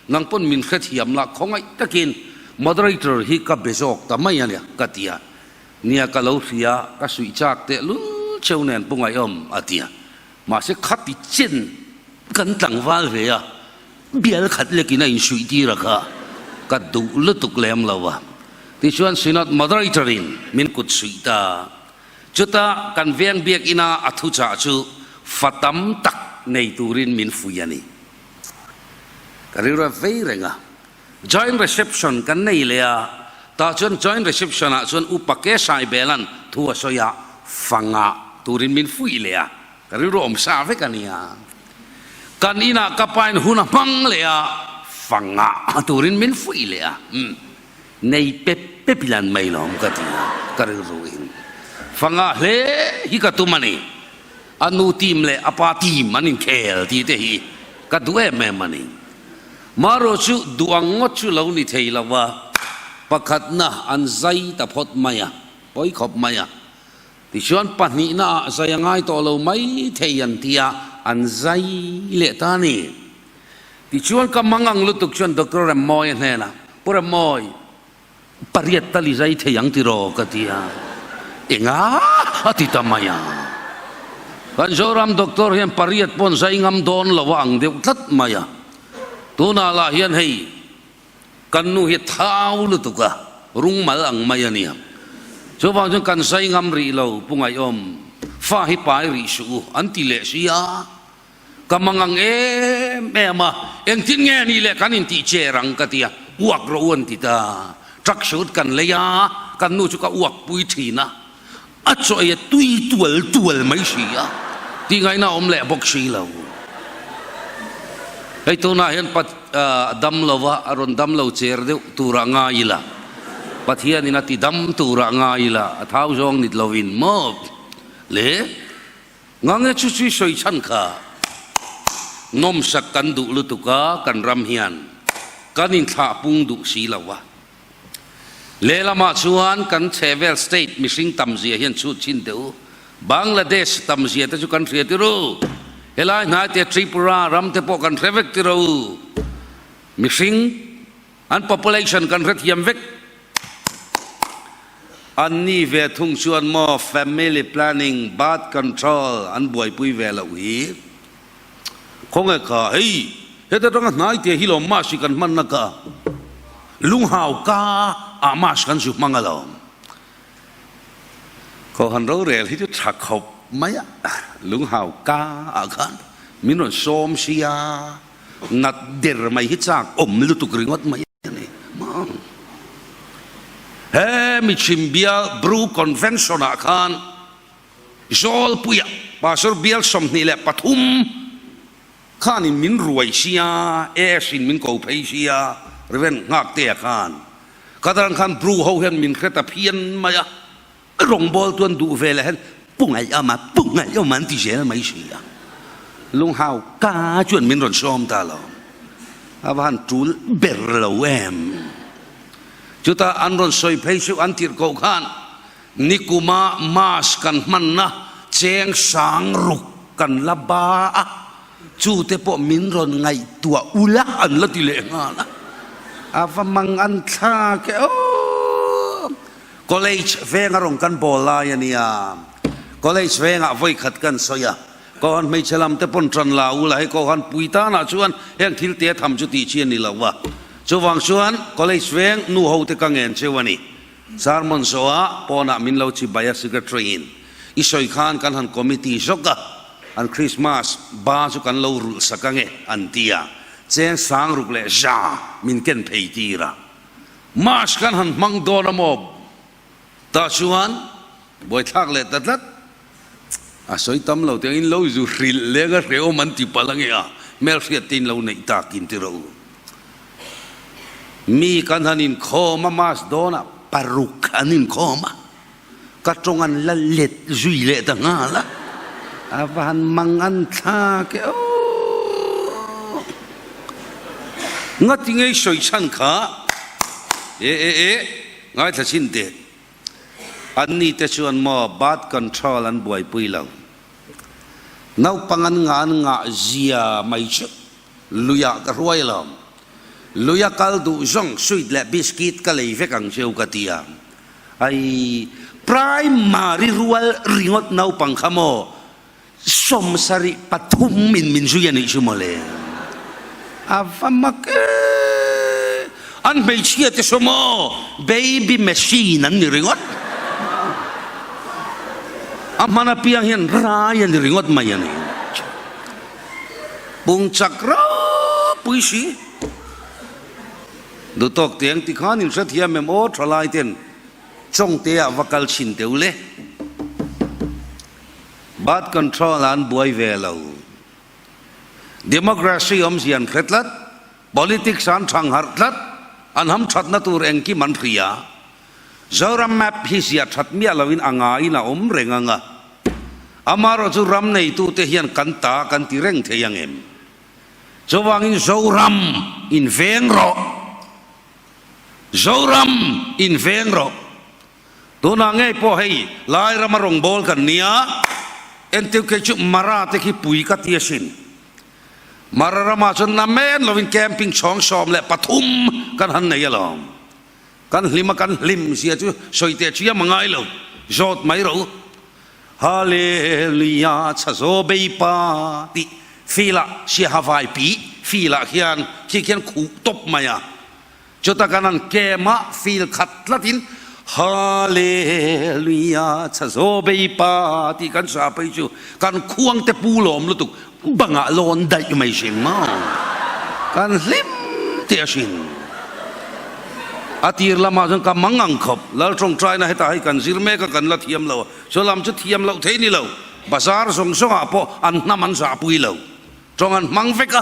Speaker 1: nang pawn min hrethiam lah khawngaih takin Moderator hi ka be zawk ta mai a nia ka ti a. Nia ka lo hria, ka suih chak teh lul cheu nen pu Ngaihawm a ti a. Mahse khati chen kan tlangval ve a, bial khat lekin a insuih tir a kha ka duh lutuk lem lo a. Tichuan Synod Moderator in min kut suih ta. Chuta kan veng biakina a thuchah chu fa tam tak nei turin min fuih a ni. Ka rilru a vei reng a. Joint reception kan nei leh a, Tah chuan joint reception ah chuan Upa Ke Saibela'n thu a sawi a, fanga turin min fuih leh a, ka rilru awm sa vek a nia. Kan inah ka pain hun a hmang leh a, fanga turin min fuih leh a, umm nei pep pep ila an mai lawm ka ti a, ka rilru in fanga hle hi ka tum a ni. A nu team leh a pa team an inkhel tih te hi ka duh em em a ni. Marawh chu duh ang ngawt chu lo ni thei lo a, pakhatna an zai ta phawt mai a, pawi khawp mai a. Tichuan pahnihna ah zai a ngai tawh lo mai thei an ti a, an zai leh ta a ni. Tichuan ka mang ang lutuk chuan Doctor Remmawia hnenah, Pu Remmawi, Pariat tal i zai thei ang tiraw ka ti a, enga a ti ta mai a. Kan Zoram doctor hian pariat pawn zai ngam dawn lo a ang deuh tlat mai a. Tunah lah hian hei kan nu hi thau lutuk a, rungmal ang mai a nia. Chuvang chuan kan zai ngam rih lo Pu Ngaihawm, fa hi pai rih suh u an ti leh si a. Ka mangang em em a, engtin nge ni le kan intih cher ang ka ti a, uak rawh u an ti ta. Truck shoot kan lei a, kan nu chu ka uak pui thin a, a chaw ei a tui tual tual mai si a, tih ngaihna a awm leh bawk si lo. Hei tunah hian pat dam lo va, a rawn dam lo cher deuh turah ngai ila, Pathianin a ti dam turah ngai ila, a thau zawng nit lovin maw le. Ngange chu chui sawi chhan kha nawmsak kan duh lutuk a, kan ram hian kan inthlah pung duh si lo a. Lehlamah chuan kan chhehvel state mihring tam zia hian chhut chhin teh u. Bangladesh tam zia te chu kan hria tir u. Helai hnai te Tripura ram te pawh kan hre vek tir u. Mihring An population kan hrethiam vek. An ni ve thung chuan maw family planning, birth control an buaipui ve loh hi. Khawnge kha hei heta tanga hnai te hi lawm mask hi kan hmanna ka lunghau ka ah mask kan zu hmang alawm. Kohhran rorel hi chu tha khawp mai a, lunghau ka ah khan min rawn sawm sia. Nat der mai hi chak awm lutuk ringawt mai a ni. He mi chhim bial Bru Convention ah khan Zawlpuia Pastor bial 23 khanin min ruai sia, AS in min ko phei sia, Rev. Nghaktea khan. Khatarang khan Bru ho hian min hre ta phian mai a. Rawngbâwl chuan duh ve leh hian Pu Ngaihawma, Pu Ngaihawma an ti zel mai si a. Lunghau ka chuan min rawn sawm ta lo. A va han tul ber lo em. Chutah an rawn sawi phei chu an tirh koh khan nikuma mask kan hmanna cheng sang ruk kan la ba a, chu te pawh min rawn ngaihtuah ula an la ti leh nghal a. A va mang an thlak e aw. College venga rawn kan bawl lai a nia. College vengah vawi khat kan sawi a, Kohan hmeichhe lam te pawn ṭan la u la, hei Kohan pui tanah chuan heng thil te tham chu tih chi a ni lo va. Chuvang chuan College veng nu ho te ka ngen cheu a ni. Sermon zawhah pawnah min lo chi bai a Secretary in i sawi khan kan han committee zawk a, an Christmas ba chu kan lo rulh sak ange an ti a, cheng sang ruk leh za min ken phei tir a. Mask kan han hmang dawn a maw? Tah chuan buaithlak leh ta tlat. A sawi tam lo tiangin lo zu hrilh leng a hrehawm an ti palh ange a, hmelhriat te in lo neih tak in ti rawh u. Mi kan han inkhawm a mask dawnah paruk an inkhawm a, ka tawng an la let zui leh ta nghal a, a va han mang an thlak e aw. Ngati ngei sawi chhan kha e e e ngaithla chhin teh. Anni te chuan maw birth control an buaipui lo. Naupang an ngah an ngah zia mai chu luiah ka hruai lo. Luia kal duh zawng sweet leh biscuit ka lei vek ang cheu ka ti a. Ai, primary rual ringawt naupang kha maw 73 in min zui a nih chu mawle. A va mak e! An hmeichhia te saw maw baby machine an ni ringawt. A hman apiang hian rai a ni ringawt mai a ni. Pung chak ropui si. Duhtawk teh ang ti khan in hrethiam em aw thalai ten Chawngte ah va kal chhin teh u le. Birth control ah an buai ve lo. Democracy awmzia an hre tlat, politics ah an thang harh tlat, an ham thatna tur engkim an hria. Zoram map hi ziah that miah loin a ngaiin a awm reng ang a. Amaherawhchu ram neitute hian kan ta kan ti reng thei ang em? Chuvangin Zoram in veng rawh! Zoram in veng rawh! Tunah ngei pawh hei lai rama rawngbâwl kan nia, entir kei chu Mara te khi pui ka ti asin. Mara ramah chuan namen lovin camping chhawng 13 kan han nei alawm. Kan hlim a kan hlim zia chu sawi teh chiam a ngai lo, zawt mai rawh u. Hallelujah chhazaw bei pa tih feel ah siaha vai pi feel ah khian khi khian khuh tawp mai a. Chuta kan han kem a feel khat tlat in Hallelujah chhazaw bei pa tih kan sa phei chu kan khuang te pu lawm lutuk bangah lawn daih mai hrim maw? Kan hlim teh asin. A tir lamah chuan ka mang ang khawp. Lal tawngtaina hetah hei kan zir mek a, kan la thiam lo a. Chu lam chu thiam loh thei ni lo. Bazar zawng zawngah pawh an hnam an zahpui lo. Tawng an hmang vek a.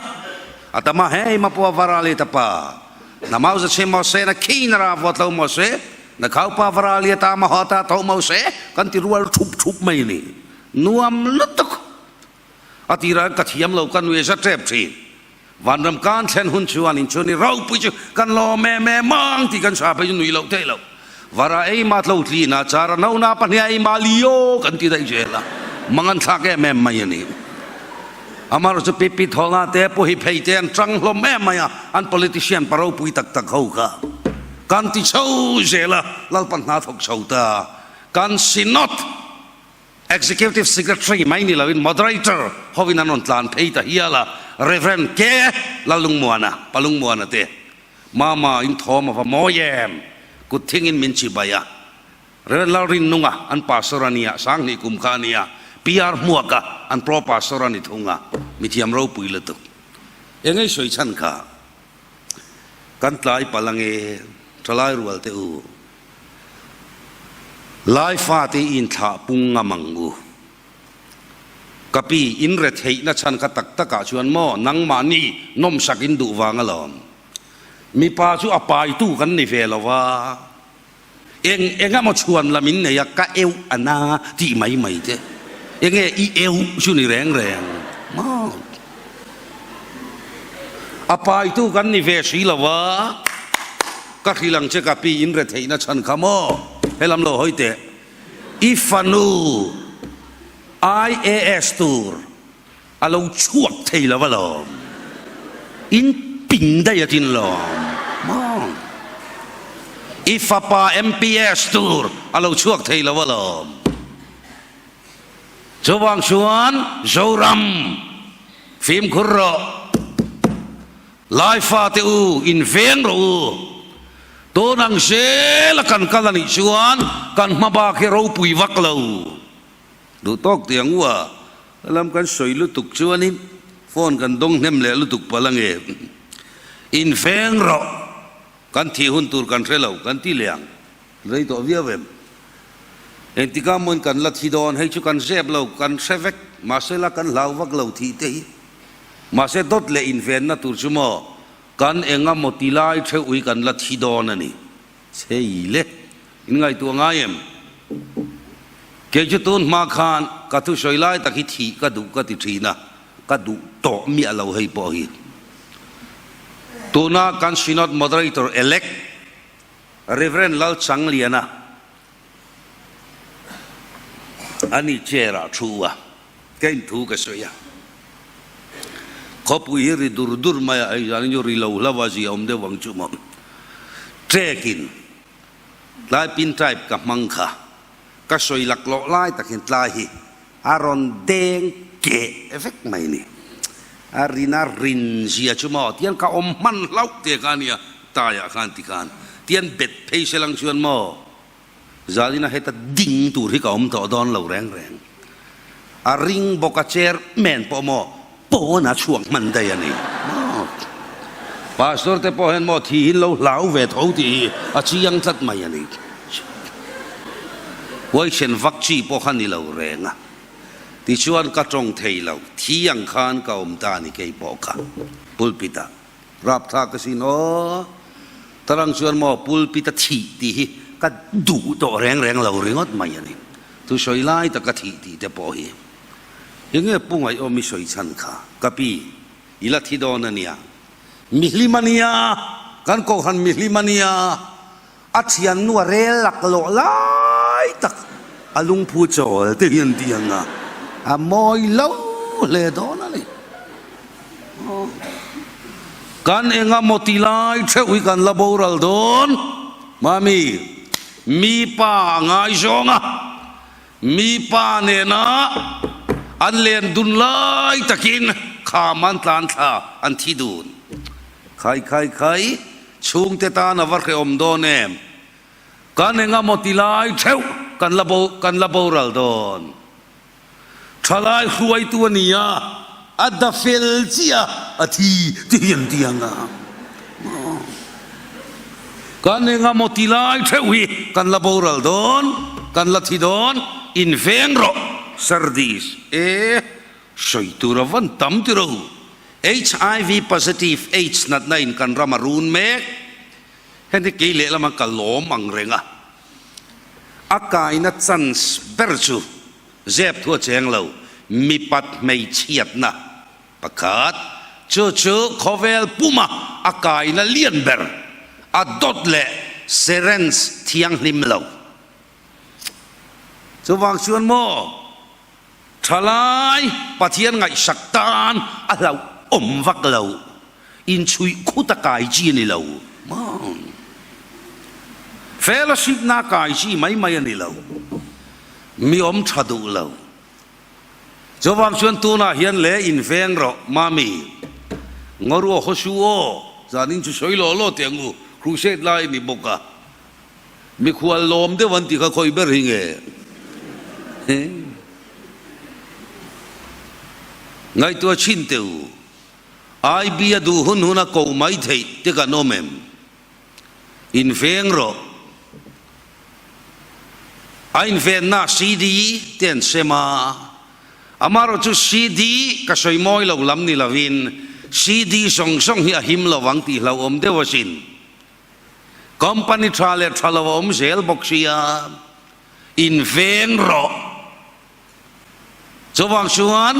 Speaker 1: A tam a, hei mapua varali ta pa. Na mau za che maw se, na khi na ra vawt lo maw se, na khau pa varali ta ma haw ta tho maw se, kan ti rual thup thup mai ni. Nuam lutuk. A tirah hian ka thiam lo ka nui za tep thin. Vanram kan thlen hun chuan inchhun i ropui chu kan lawm em em ang tih kan sa phei chu nui loh theih loh. Vara ei ma tlo tlin a, chara no na pahnih ei ma lio kan ti daih zel a, mang an thlak em em mai a ni. Amaherawhchu chu pipi thawlna te pawh hi phei te an tang hlawm em mai a, an politician pa ropui tak tak ho kha kan ti chho zel a, Lalpan hna thawk chho ta kan Synod Executive Secretary mai ni loin Moderator hovin an rawn tlan phei ta hial a, Rev. K. Lalungmuana, Palungmuana te, Mama in thawm a va mawi em? Kut thingin min chibai a. Rev. Lalrinnunga an pastor a nia, Sanghnih kum kha a nia, PR Hmuaka an pro pastor a ni thung a, mithiam ropui lutuk. Engei sawi chhan kha kan tlai palh ange, thalai rual teh u. Lai fate i inthlah pung ngam ang u. Ka pi, in retheihna chhan kha tak takah chuan maw nangmahni nawmsak in duh vang alawm. Mipa chu a paitu kan ni ve lo va, eng eng emaw chhuan lam in nei a, ka euh a na tih mai mai te. Enge i euh chu ni reng reng maw? A paitu kan ni ve si lo va. Ka hrilh ang che ka pi in retheihna chhan kha maw? Helam lo hawi teh. I fanu IAS tur a lo chhuak thei lo alawm. In ping daih a tin lawm maw? I fapa MPS tur a lo chhuak thei lo alawm. Chuvang chuan Zoram fimkhur rawh. Lai fate u, in veng rawh u. Tun ang zela kan kal a nih chuan kan hma bak hi ropui vak lo. Duh tawk tih ang u a, helam kan sawi lutuk chuanin phone kan dawng hnem leh lutuk palh ange. In veng rawh, kan thih hun tur kan hre lo, kan ti leh ang. Rei tawh viau em? Engtikah mawiin kan la thi dawn? Hei chu kan zep lo, kan hre vek. Mahse la kan hlau vak lo thih te hi. Mahse dawt leh invenna tur chu maw kan eng a maw ti lai theuh hi kan la thi dawn a ni. Chei le, in ngaihtuah ngai em? Kei chu tun hma khan ka thusawi lai tak hi thih ka duh ka ti thin a, ka duh tawh miah lo hei pawh hi. Tuna kan Synod Moderator elect Rev. Lalchangliana a ni chair ah thu a, ka inthu ka sawi a. Khawpui hi ri dur dur mai a, hei zan in ri lo hlauh a zia awm deuh ang chu maw. Trek in tlai pin type ka hmang kha, ka sawi laklawh lai tak hian tlai hi a rawn deng keh vek mai ni. A rin a rin zia chu maw tian ka awm hman hlauh te kha ania taiah khan ti khan tian bet phei se lang chuan maw zalina heta ding tur hi ka awm tawh dawn lo reng reng. A ring bawk a chairman pawh maw pawn a chhuak hman daih a ni maw. Pastor te pawh hian maw thi hin lo hlau ve tho tih hi a chiang tlat mai a ni. Huaisen vak chi pawh kha ni lo reng a. Tichuan ka tawng thei lo, thi ang khan ka awm ta a ni kei pawh kha pulpit ah. Rapthlak asin aw, tarang chuan maw pulpit a thih tih hi ka duh tawh reng reng lo ringawt mai a ni. Thusawi lai taka thih tih te pawh hi enge pu ngaihawm i sawi chhan kha ka pi i la thi dawn a nia, mihlim a nia, kan kohhran mihlim a nia, a thiannu a rel laklawh lai tak a lungphu chawl te hian ti ang a, a mawi lo hle dawn a ni. Kan enga maw ti lai theuh hi kan la boral dawn, Mami, mi pa a ngaizawng a, mi pa nena an len dun lai takin kham an tlan thla an thi dun. Khai khai khai, chhungte tan a va hrehawm dawn em? Kan engamaw ti lai theuh kan la bo kan la boral dawn. Thalai hruaitu a ni a, a da fel chiah a, a thi ti hian ti ang a. Kan engamaw ti lai theuh hi kan la boral dawn, kan la thi dawn, inveng rawh Sardis e, sawi tur a van tam tiro. Hiv positive aids natna in kan ram a run mek. Heng hi kei lehlam a ka lawm ang reng a. A kaina chance ber chu zep thu a cheng lo, mipat hmeichhiatna pakhat. Chu chu khawvel puma a kaina lian ber, a dawt leh syringe thianghlim lo. Chuvang chuan maw? Thalai Pathian ngaihsak tan a hlauhawm vak lo, inchhuih khut a kai chi a ni lo maw? Fellowship na kai chi mai mai a ni lo, mi awm tha duh lo. Chuvang chuan tunah hian le inveng rawh mami, Ngawruah Hosu aw, zanin chu sawi law law teh ang u, crusade lai a ni bawk a. Mikhual lawm deuh an ti kha khawi ber hi nge? Ngaihtuah chhin teh u, IB a duh hun hun a ko mai theih te kan awm em? Inveng rawh. A invenna CD te an sem a, amaherawh chu CD ka sawi mawi lo lam ni lovin CD zawng zawng hi a him lo ang tih hlauhawm deuh asin. Company tha leh tha lo a awm zel bawk sia, in veng rawh. Chuvang chuan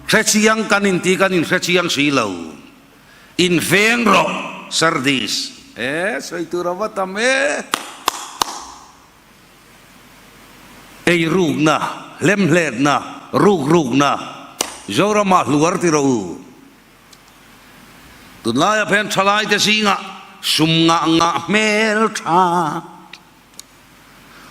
Speaker 1: hrechiang kan inti kan inhrechiang si lo, in veng rawh Sardis. E sawi tur a va tam e. Eirukna, hlemhletna, rukrukna, Zoramah hluar ti rawh u. Tunlaia phen thalaite zingah sum ngah ngah hmel tha.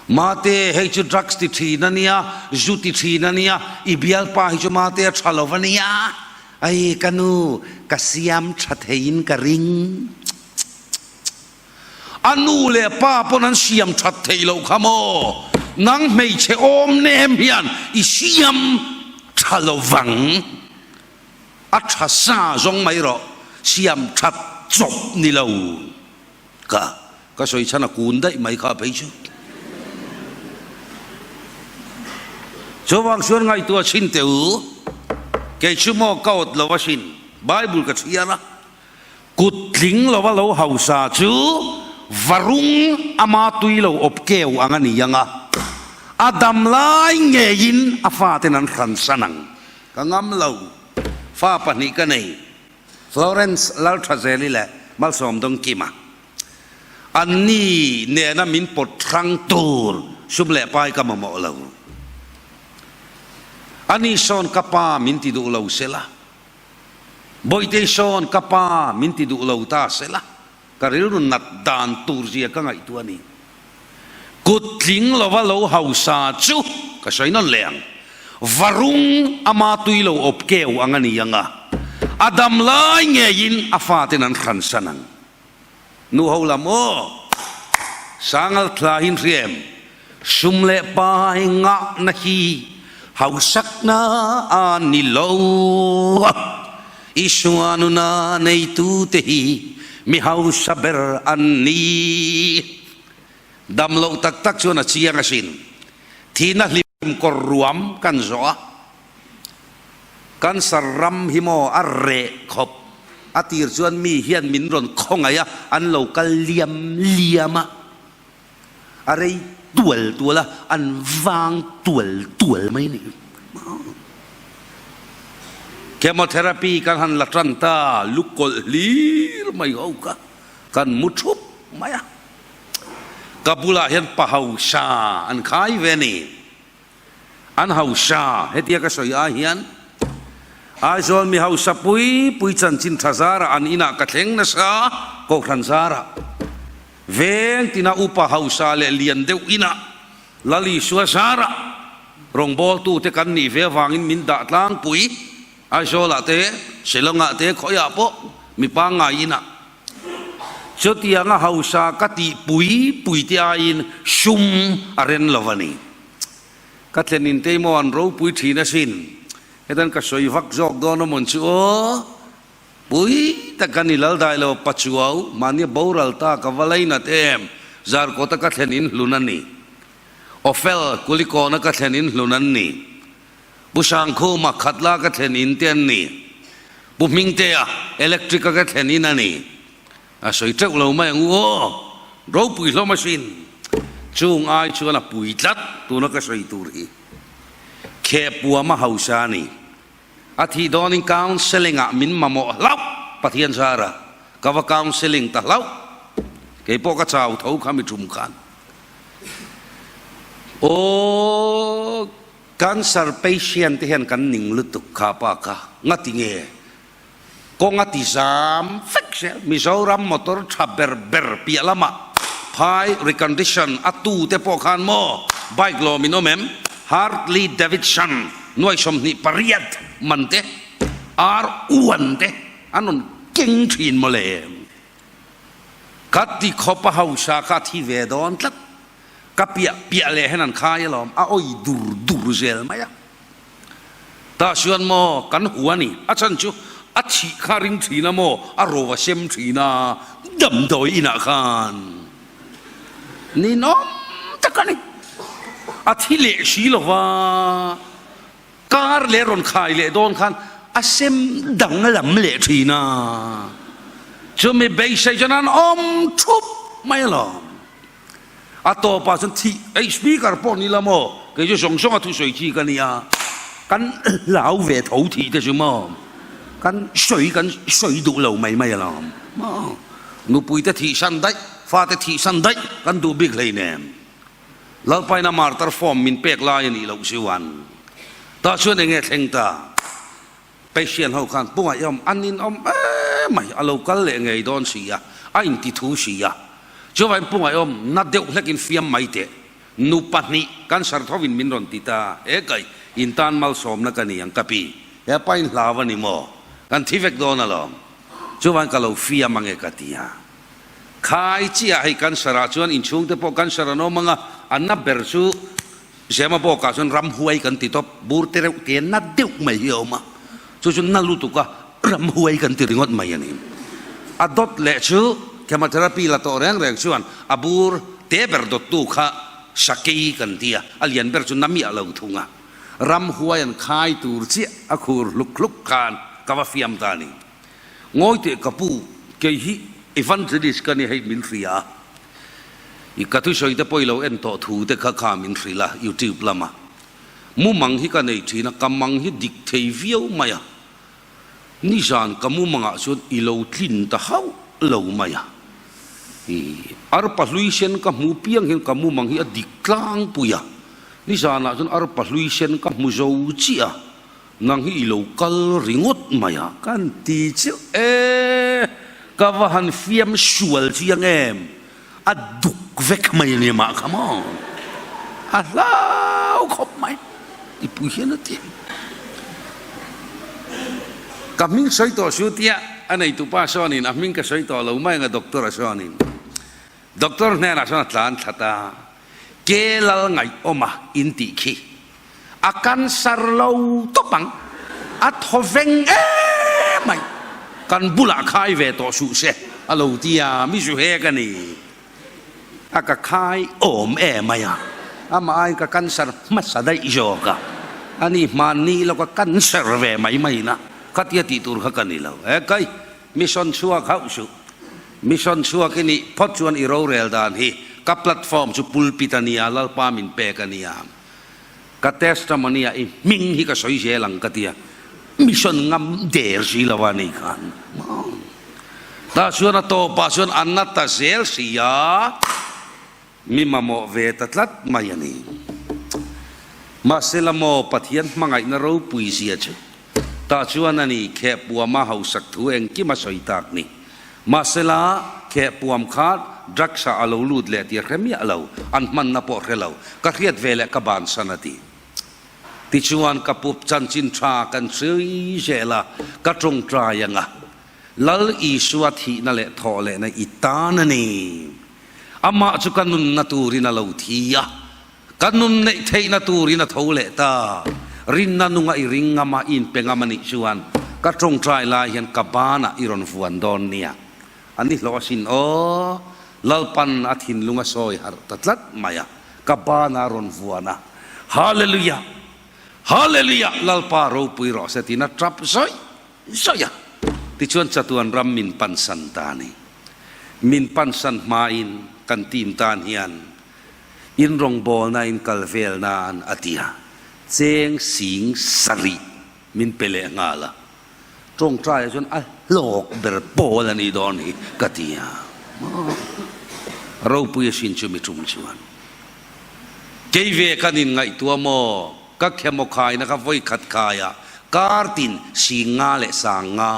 Speaker 1: Mate, hei chu drugs ti thin a nia, zu ti thin a nia, i bialpa hi chu mate a tha lo a nia. Ai ka nu, ka siam tha theiin ka ring. A nu leh pa pawn an siam that theih loh kha maw? Nang hmeichhe awm nem hian i siam tha lo vang. A tha sa zawng mai rawh, siam that chawp ni lo ka ka sawi chhan a kun daih mai kha phei chu. Chuvang chuan ngaihtuah chhin teh u, kei chu maw ka awt lo asin, Bible ka chhiar a, kut tling lova lo hausa chu varung ama tui lo awp keu ang a ni ang a, a dam lai ngeiin a faten an hransan ang. Ka ngam lo. Fa pahnih ka nei, Florence Lalthazeli leh Malsawm Dawngkima. Anni nena min pawt hrang tur sum leh pai ka mamawh lo. Ani sawn ka pa min ti duh lo sela, Bawihtei sawn ka pa min ti duh lo ta sela, Ka rilru nat dan tur zia ka ngaihtuah a ni. Kut tling lova lo hausa chu ka sawi nawn leh ang. Varung ama tui lo awp keu ang a ni ang a, a dam lai ngeiin a faten an hransan ang. Nu ho lam aw, Sangal thla hin hria em? Sum leh pai ngahna hi hausakna a ni lo a. Isua nuna neitute hi mi hausa ber an ni. Dam loh tak tak chuan a chiang asin. Thihna hlim kawr ruam kan zawh a, cancer ram hi maw a reh khawp. A tir chuan mi hian min rawn khawngaih a, an lo kal liam liam a, a rei tual tual a, an vang tual tual mai a ni. Chemotherapy kan han la tan ta, lu kawlh hlir mai ho kha kan mu thup mai a. Ka bulah hian pa hausa an khai ve a ni. An hausa, hetia ka sawi ai hian Aizawl mi hausa pui pui chanchin tha zarah an inah ka thleng nasa, Kohhran zarah. Veng tina upa hausa leh lian deuh inah Lal Isua zarah rawngbawltute kan nih ve avangin min dah tlangpui. Aizawlah te, Shillongah te, khawiah pawh mi pangngai inah chutianga hausa ka tih pui pui te aiin sum a ren lo a ni. Ka thlenin te emaw an ropui thin asin. Hetan ka sawi vak zawk dawn a mawn chu aw. Pui tak a ni Laldai lo Pachuau, mahnia boral ta ka va lainat em, Zarkawta ka thlen in hlun a ni. Awfel, Kulikawna ka thlen in hlun an ni. Pu Sangkhuma Khatla ka thlen in te an ni. Pu Hmingtea Electric a ka thlen in a ni. A sawi teuh lo mai ang u aw. Ropui hlawm asin. Chung ai chuan a pui tlat tuna ka sawi tur hi. Khehpuam a hausa a ni. A thih dawnin counselling ah min mamawh hlauh Pathian zara ka va counselling ta hlauh. Keipawh ka chau tho kha mi tum khan. Aw. Cancer patient te hian kan ning lutuk kha pa kha ngati nge kawng a ti zam vek zel Mizoram motor tha ber ber piah lamah phai recondition a tu te pawh khan maw bike lawm in awm em Hartley Davidson nuai 28 man te ar uan te an rawn keng thin mawle ka ti khawp a hausa kha a thi ve dawn tlat. Ka piah piah leh hian an khai alawm, a awi dur dur zel mai a. Tah chuan maw kan hu a ni, a chhan chu a thih kha ring thin a maw, a ro a sem thin a, damdawi inah khan ninawm tak a ni. A thi leh si lo va, kar leh rawn khai leh dawn khan a sem danglam leh thin a, chumi beisei chuan an awm thup mai alawm. A tawpah chuan thih ei speaker pawh ni la maw kei chu zawng zawng a thusawi chi ka nia kan hlau ve tho thih te chu maw kan sawi kan sawi duh lo mai mai alawm maw nupui te thih san daih fate thih san daih kan duh bik hleinem Lalpaina martar form min pek lai a nih loh chuan tah chuan enge thleng ta. Patient ho khan pungah i awm, an in awm em mai, a lo kal leh ngei dawn si a, a inti thu si a. Chuvangin pungah i awm, na deuh hlekin fiam mai teh. Nu pahnih cancer thovin min rawn ti ta, he kai, in tan malsawmna ka ni ang ka pi, he pa in hlau a ni maw? Kan thi vek dawn alawm. Chuvangin ka lo fiam ange ka ti a. Khai chiah hei cancer ah chuan inchhungte pawh cancer an awm ang a, a na ber chu Zema bawkah chuan ramhuai kan ti tawp, bur te reuh te na deuh mai hi a awm a, chu chu na lutuk a, ramhuai kan ti ringawt mai a ni. A dawt leh chu chemotherapy la tawh reng reng chuan a bur te ber dawttu kha sakei kan ti a, a lian ber chu na miah lo thung a, ramhuai an khai tur chiah a khur hluk hluk khan ka va fiam ta a ni. Ngawi teh ka pu, kei hi evangelist ka ni hei min hria a, I ka thusawi te pawh i lo en tawh thu te kha kha min hrilh a YouTube lama mumang hi ka nei thin a, ka mang hi dik thei viau mai a, nizan ka mumangah chuan i lo tlin ta hauh lo mai a, i arpa hlui sen ka hmu piang hian ka mumang hi a dik tlangpui a, nizanah chuan arpa hlui sen ka hmu zo chiah a, Nang hi i lo kal ringawt mai a. Kan ti chiah e, ka va han fiam sual chiang em, a duk vek mai a ni mah kha maw, a hlau khawp mai ti pui hian a ti. Ka hming sawi tawh su tia a neitupa sawnin a hming ka sawi tawh lo mai ang a doctor a sawnin doctor hnenah sawn a tlan thlat a, ke lal ngaihawm a in tih khi. A cancer lo tawp ang, a thaw veng em mai. Kan bulah khai ve tawh suh se a lo ti a, mi zu hek a ni. A ka khai awm em mai a, amah aiin ka cancer hmasa daih zawk a, ani hmanni lawka cancer ve mai mai na khatia tih tur kha ka ni lo. He kai, mission chhuak hauh suh. Mission chhuak i nih phawt chuan i rorel dan hi ka platform chu pulpit a nia, Lalpa min pek a nia. Ka testimony ah i hming hi ka sawi zel ang ka tia, mission ngam der si lo a ni khan. Tah chuan a tawpah chuan a na ta zel si a, mi mamawh ve ta tlat mai a ni. Mahse la maw Pathian hmangaihna ropui zia chu tah chuan a ni khehpuama hausak thu engkim a sawi tak ni. Mahse la khehpuam kha drugs ah a lo lut leh tih a hre miah lo, an hmanna pawh hre lo, ka hriat ve leh ka bansan a ti. Tichuan ka pup chanchin tha kan hri zel a, ka tawngtai ang a, Lal Isua thihna leh thawh lehna i tan a ni. Amah chu ka nunna turin a lo thi a, ka nun neih theihna turin a tho leh ta. Rinna nunga i ring ngam a, i inpe ngam a nih chuan ka tawngtai lai hian ka banah i rawn vuan dawn nia. A ni hlawh asin aw, Lalpan a thinlung a sawi harh ta tlat mai a, ka banah a rawn vuan a, Hallelujah! Hallelujah! Lalpa ropui rawh se tiin a tap zawih zawih a. Tichuan chatuan ram min pansan ta a ni. Min pansan hmain kan team tan hian in rawngbawlna in kal vel nan a ti a, cheng sing sarih min pe leh nghal a. Tawngtaiah chuan a hlawk ber pawl a nih dawn hi ka ti a. Ropui asin chu mi tum chuan. Kei ve kan inngaihtuah maw? Ka khemaw khaina kha vawi khat khaia kar tin sing nga leh sang nga.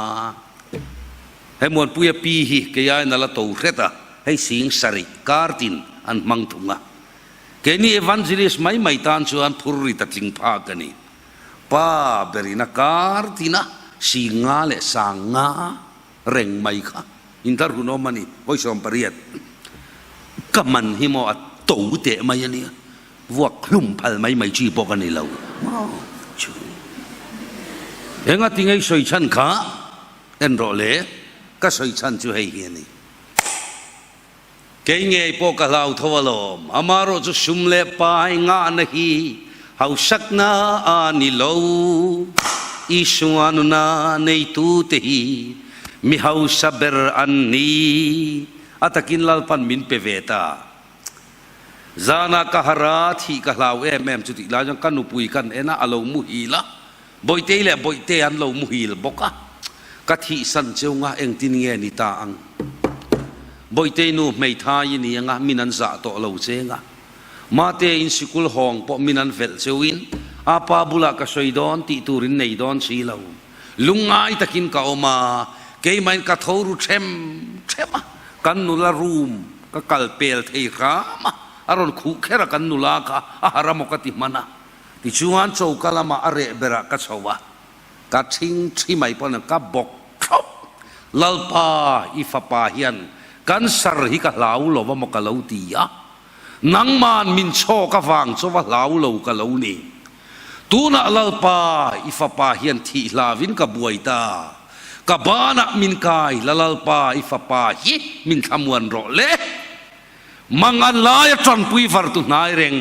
Speaker 1: He Muanpuia pi hi kei aiin a la to hret a, hei sing sarih kar tin an hmang thung a. Keini evangelist mai mai tan chuan phur ri ta tling phak a ni. Pa berin a kar tin a, sing nga leh sang nga reng mai kha inthar hun awm a ni, vawi 18. Ka man hi maw a to teh mai a nia, vuak hlum phal mai mai chi pawh ka ni lo maw chu. Engati ngei sawi chhan kha en rawh le, ka sawi chhan chu hei hi a ni. Kei ngei pawh ka hlau tho alawm, amarawh chu sum leh pai ngahna hi hausakna a ni lo. Isua nuna neitute hi mi hausa ber an ni. A takin Lalpan min pe ve ta. Zana ka hara thih ka hlau em em chutih lai chuan ka nupui kan en a, a lo muhil a, Bawihtei leh Bawihte an lo muhil bawk a, ka thihsan cheu nga engtin nge ni ta ang? Bawihtei nu hmeithai i ni anga min an zah tawh lo che nga, Mate in sikul hawng pawh min an velh cheu in a pa bulah ka sawi dawn tih tur in nei dawn si lo. Lungngai takin ka awm a, keimahin ka tho ru them them a, kan nula room ka kal pel thei hram a, a rawn khuh kher a kan nula kha a har amaw ka ti hman a. Tichuan choka lamah a reh berah ka chho a, ka thing thi mai pawn ka bawk thlawp. Lalpa, i fapa hian cancer hi ka hlau lo amaw ka lo ti a, nangman min chhawk avang chu va hlau lo ka lo ni. Tunah Lalpa, i fapa hian thih hlavin ka buai ta. Ka banah min kai la Lalpa, i fapa hi min thlamuan rawh le. Mangan laia tanpui vartu hnai reng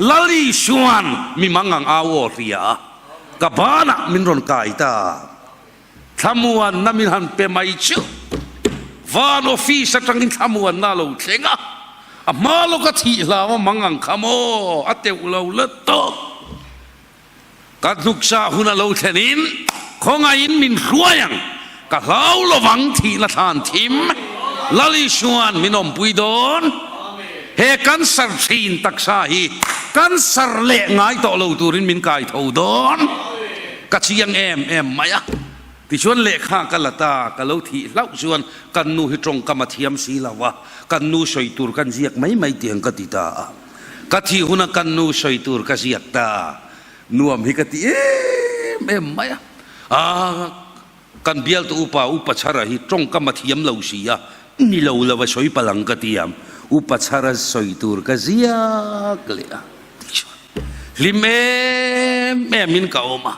Speaker 1: Lal Isuan mi mangang au aw hria a, ka banah min rawn kai ta. Thlamuanna min han pe mai chu van office atangin thlamuanna a lo thleng a, a hma lawka thih hlau a mangang kha maw a teuh lo la tawp. Ka hnuksa hun a lo thlenin khawngaihin min hruai ang, ka hlau lovang thihna thlan thim Lal Isuan min awmpui dawn. He cancer thin taksa hi cancer leh ngai tawh lo turin min kai tho dawn. Ka chiang em em mai a. Tichuan lehkha ka la ta, ka lo thih hlauh chuan kan nu hi tawngkam a thiam si lo a, kan nu sawi tur kan ziak mai mai tiang ka ti ta a. Ka thih huna kan nu sawi tur ka ziak ta, nuam hi ka ti em em mai a. Aa, kan bialtu upa, Upa Chhara hi tawngkam a thiam lo si a, ni lo lo a sawi palh ang ka ti a, Upa Chhara sawi tur ka ziak leh a. Tichuan, hlim em em in ka awm a.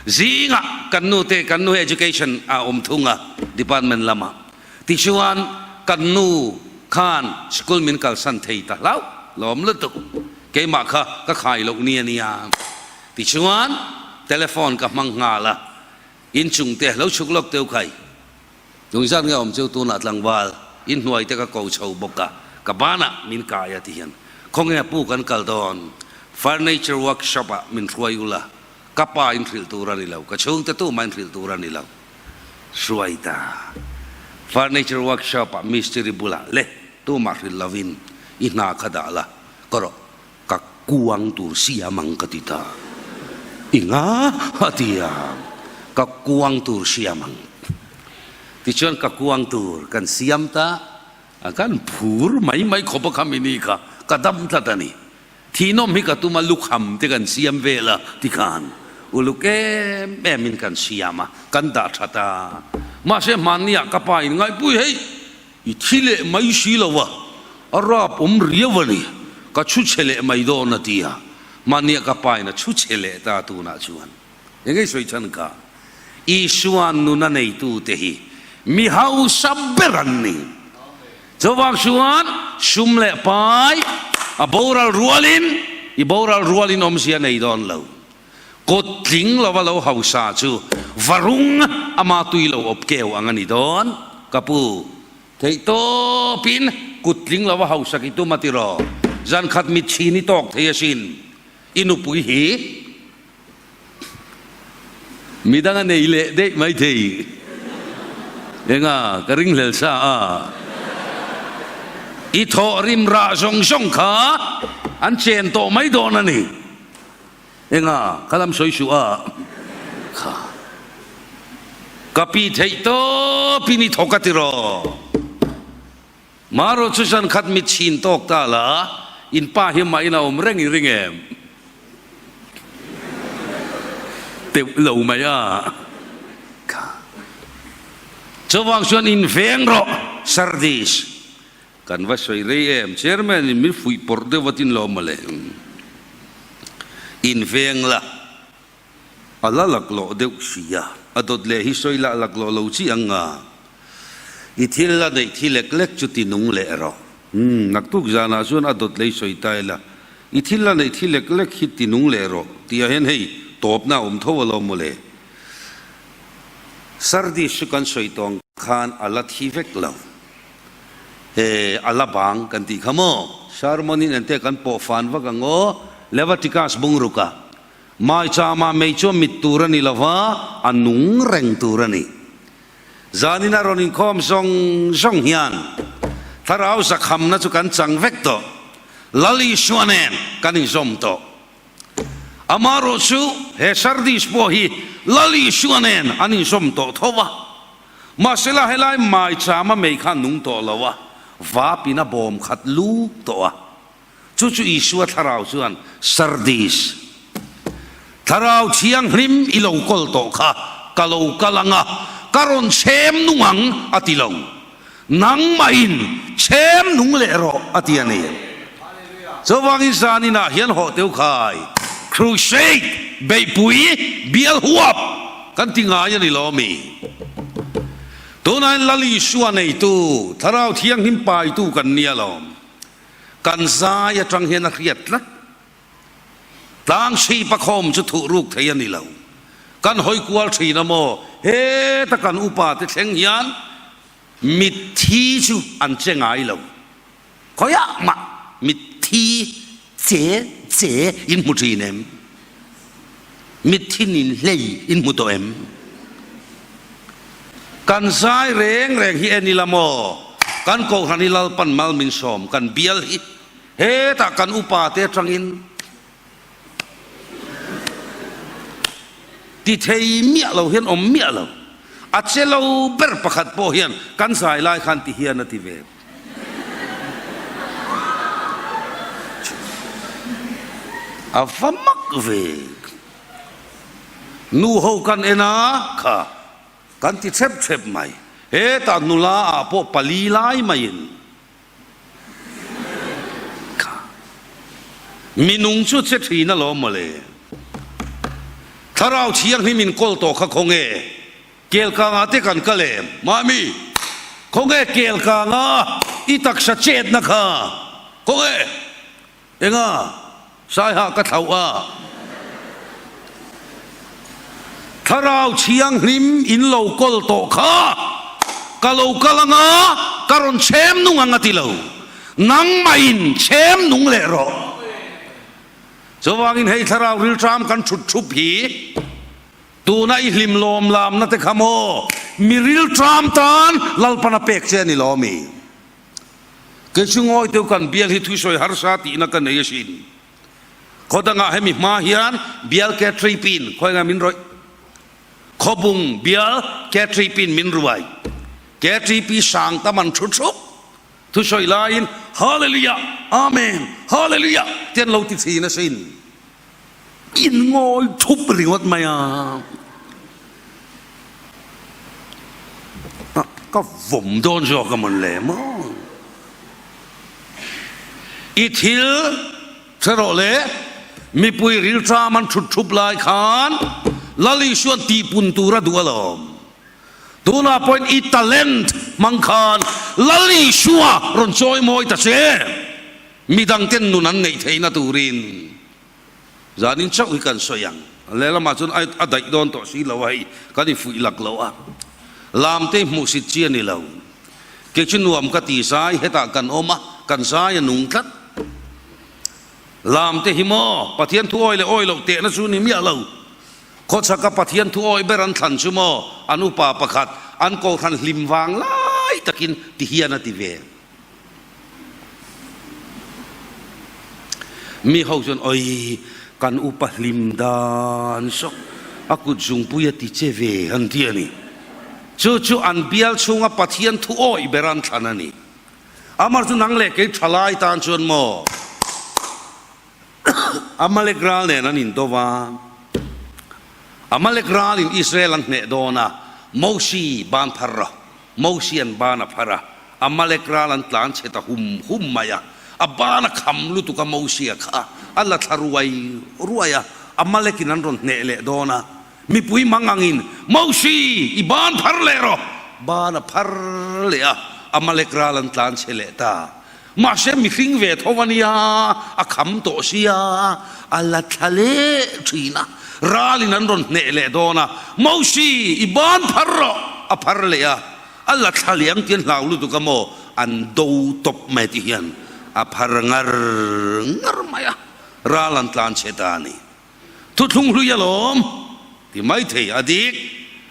Speaker 1: Zingah kan nu te, kan nu hi education ah a awm thung a, department lamah. Tichuan kan nu khan school min kalsan thei ta hlauh lawm lutuk. Keimah kha ka khai loh ni a nia. Tichuan telephone ka hmang nghal a, inchung te lo chhuk lawk teuh khai. Nungzat nge awm chu tunah tlangval inhnuai te ka ko chho bawk a, ka banah min kai a ti hian khawnge pu kan kal dawn furniture workshop ah min hruai ula ka pa in hrilh tur a ni lo, ka chhungte tumah in hrilh tur a ni lo hruai ta furniture workshop ah mistiri bulah le tumah hrilh lovin i hna kha dah la ka rawh Ka kuang tur siam ang ka ti ta. I nga a ti a, ka kuang tur siam ang. Tichuan ka kuang tur kan siam ta, kan phur mai mai khawp a kha mini kha ka dam tlat a ni. Thihnawm hi ka tum a, lukham te kan siam vel a tikhan uluk em em in kan siam a, kan dah tha ta. Mahse hmanni ah ka pa in ngaihpui hei I thi leh mai si lo a, a rap awm riau a ni, ka chhu chhe leh mai dawn a ti a, mahnia ka pa in a chhu chhe leh ta tunah chuan eng nge sawi chhan kha? Isuan nuna neitute hi mi hausa ber an ni. Chuvang chuan sum leh pai a boral rualin i boral rualin awmzia nei dawn lo. Kut tling lova lo hausa chu varung ama tui lo awp keu ang a ni dawn. Ka pu, theih tawpin kut tling lova hausa ki tum a ti raw. Zan khat mit chhin i tawk thei asin. I nupui hi midang a nei leh daih mai thei. Enga, ka ringhlel sa a. I thawh rim rah zawng zawng kha an chen tawh mai dawn a ni. Enga, ka lam sawi suh a, kha ka pi theih tawpin i thawk a ti raw. Marawh chu zan khat mit chhin tawk ta la, in pa hi mah in a awm reng i ring em? Teuh lo mai a, kha chuvang chuan in veng rawh Sardis. Kan va sawi rei em, Chairman in min fuih pawrh deuh a tin lo mawle. In veng la, a la laklawh deuh si a, a dawt leh hi sawi lah laklawh lo chi ang nga. I thil la neih thi lek lek chu ti nung leh rawh. Umm, naktuk zanah chuan a dawt lei sawi ta ila, i thil la neih thi lek lek hi ti nung leh rawh tih ah hian hei tawpna a awm tho alawm mawle. Sardis chu kan sawi tawng khan a la thi vek lo. He a la bang kan tih kha maw? Sermon in ente kan pawh fan vak ang aw, Leviticus bungruk a maichama mei chu a mit tur a ni lo va, a nung reng tur a ni. Zanin a rawn inkhawm zawng zawng hian Thlarau zakhamna chu kan chang vek tawh, Lal Isua nen kan inzawm tawh. Amarawh chu he Sardis pawh hi Lal Isua nen an inzawm tawh tho va. Mahsela helai maichama mei kha a nung tawh lo a, vapin a bawm khat luk tawh a. Chu chu Isua thlarau chuan Sardis, Thlarau Thianghlim i lo kawl tawh kha ka lo kal ang a, ka rawn chhem nung ang a ti lo. Nangmahin chhem nung leh rawh a ti a ni. Chuvangin zaninah hian hawh teu khai Crusade beihpui bial huap kan ti ngai a ni lo mi? Tunain Lal Isua neitu Thlarau Thianghlim paitu kan nia lawm. Kan zai atang hian a hriat tlat. Tlang chhip a khawm chu thuh ruk thei a ni lo. Kan hawi kual thin a maw? Heta kan upa te thleng hian mitthi chu an che ngai lo. Khawiah mah mitthi che che in hmu thin em? Mitthi nin hlei in hmu tawh em? Kan zai reng reng hi en ila maw? Kan Kohhran hi Lalpan mal min sawm, kan bial hi hetah kan upa te atangin Ti thei miah lo hian awm miah lo. A che lo ber pakhat pawh hian kan zai lai khan ti hian a ti ve. A va mak ve. Nu ho kan en a kha kan ti thep thep mai. Hetah nula ah pawh pali lai maiin. Kha. Minung chu che thin alawm mawle. Thlarau Thianghlim in kawl tawh kha khawnge Kelkangah te kan kal em? Mami, khawnge Kelkanga i taksa chetna kha? Khawnge? Enga? Saiha ka thlauh a. Thlarau Thianghlim in lo kawl tawh kha ka lo kal anga ka rawn chhem nung ang a ti lo. Nangmah in chhem nung leh rawh. Chuvangin hei thlarau rilṭam kan ṭhut ṭhup hi tuna i hlim lawm lamna te kha maw mi rilṭam tan Lalpan a pek che a ni lo ami? Kei chu ngawi teu kan bial hi thusawi harsa tihna ka nei asin. Khaw dangah hemi hma hian bial KTP-in khawi ngai min rawih? Khawbung bial KTP-in min ruai. KTP sang tam an thu thup. Thusawi laiin Hallelujah! Amen! Hallelujah! ti an lo ti thin asin. In ngawi thup ringawt mai a. Ka vawm dawn zawk a mawn le maw? I thil hre rawh le, mipui rilṭam an ṭhut ṭhup lai khan Lal Isua'n tihpun tur a duh alawm. Tunah pawhin i talent hmang khan Lal Isua rawn chawi mawi ta che, midangten nun an neih theihna turin. Zanin chauh hi kan sawi ang. Lehlamah chuan a daih dawn tawh si lo a hei, kan infuih lak lo a. Lamte hmuhsit chi a ni lo. Kei chu nuam ka ti zai hetah kan awm a, kan zai a nung tlat. Lamte hi maw Pathian thu awi leh awi loh tehna chu ni miah lo. Khawchhaka Pathian thu awi ber an thlan chu maw an upa pakhat an kohhran hlim vang lai takin ti hian a ti ve. Mi ho chuan oi kan upa hlim dan saw a kut zungpui a ti che ve an ti a ni. Chu chu an bial chhunga Pathian thu awih ber an thlan a ni. Amar chu nang leh kei thalai tan chuan maw Amalek ral nen an indo va, Amalek ralin Israel an hneh dawn a, Mosi ban phar rawh. Mosian ban a phar a, Amalek ral an tlan chhe ta hum hum mai a. A ban a kham lutuk a Mosia kha a la thla ruai ruai a, Amalekin an rawn hneh leh dawn a. Mipui mang angin, Mosi, i ban phar leh rawh! Ban a phar leh a, Amalek ral an tlan chhe leh ta. Mahse mihring ve tho a nia, a kham tawh sia, a la thla leh thin a, ralin an rawn hneh leh dawn a, Mosi, i ban phar rawh! A phar leh a, a la thla leh ang tih an hlau lutuk a maw, an do tawp mai ti hian a phar ngar ngar mai a, ral an tlan chhe ta a ni. Thuthlung hlui alawm ti mai thei a dik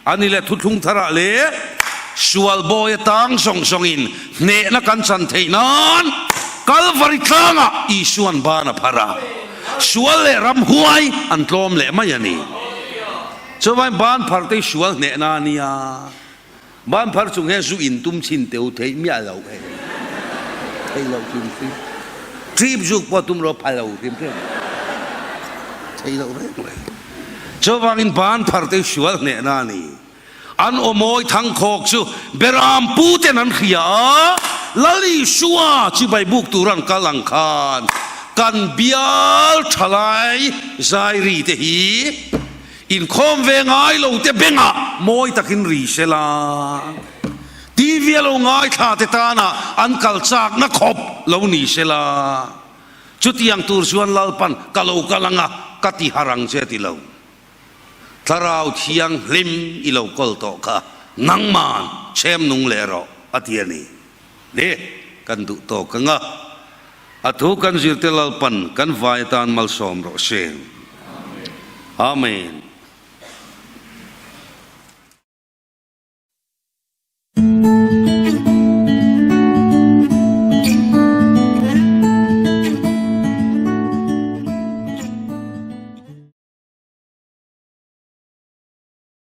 Speaker 1: a ni le thuthlung tharah leh sual bawi atang zawng zawngin hnehna kan chan theih nan Kalvari tlangah Isua'n ban a phar a, sual leh ramhuai an tlawm leh mai a ni. Chuvangin ban phar te hi sual hnehna a nia. Ban phar chung hian zu in tum chhin teu theih miah lo hei. Thei lo hrim hrim. Trip zuk pawh tum rawh pha lo hrim hrim. Thei lo reng reng. Chuvangin ban phar te hi sual hnehna a ni. An aw mawi thangkhawk chu Beram pu ten an hria a, Lal Isua chibai buk tur an kal ang khan kan bial thalai zairi te hi Inkhawm ve ngai lo te bengah mawi takin ri se la, TV a lo ngaithla te tana an kal chakna khawp lo ni se la, chutiang tur chuan Lalpan ka lo kal anga ka ti har ang che ti lo. Thlarau Thianghlim i lo kawl tawh kha nangman chhem nung leh rawh a ti a ni. Le, kan duh tawk anga a thu kan zirte Lalpan kan vai atan malsawm rawh se. Amen.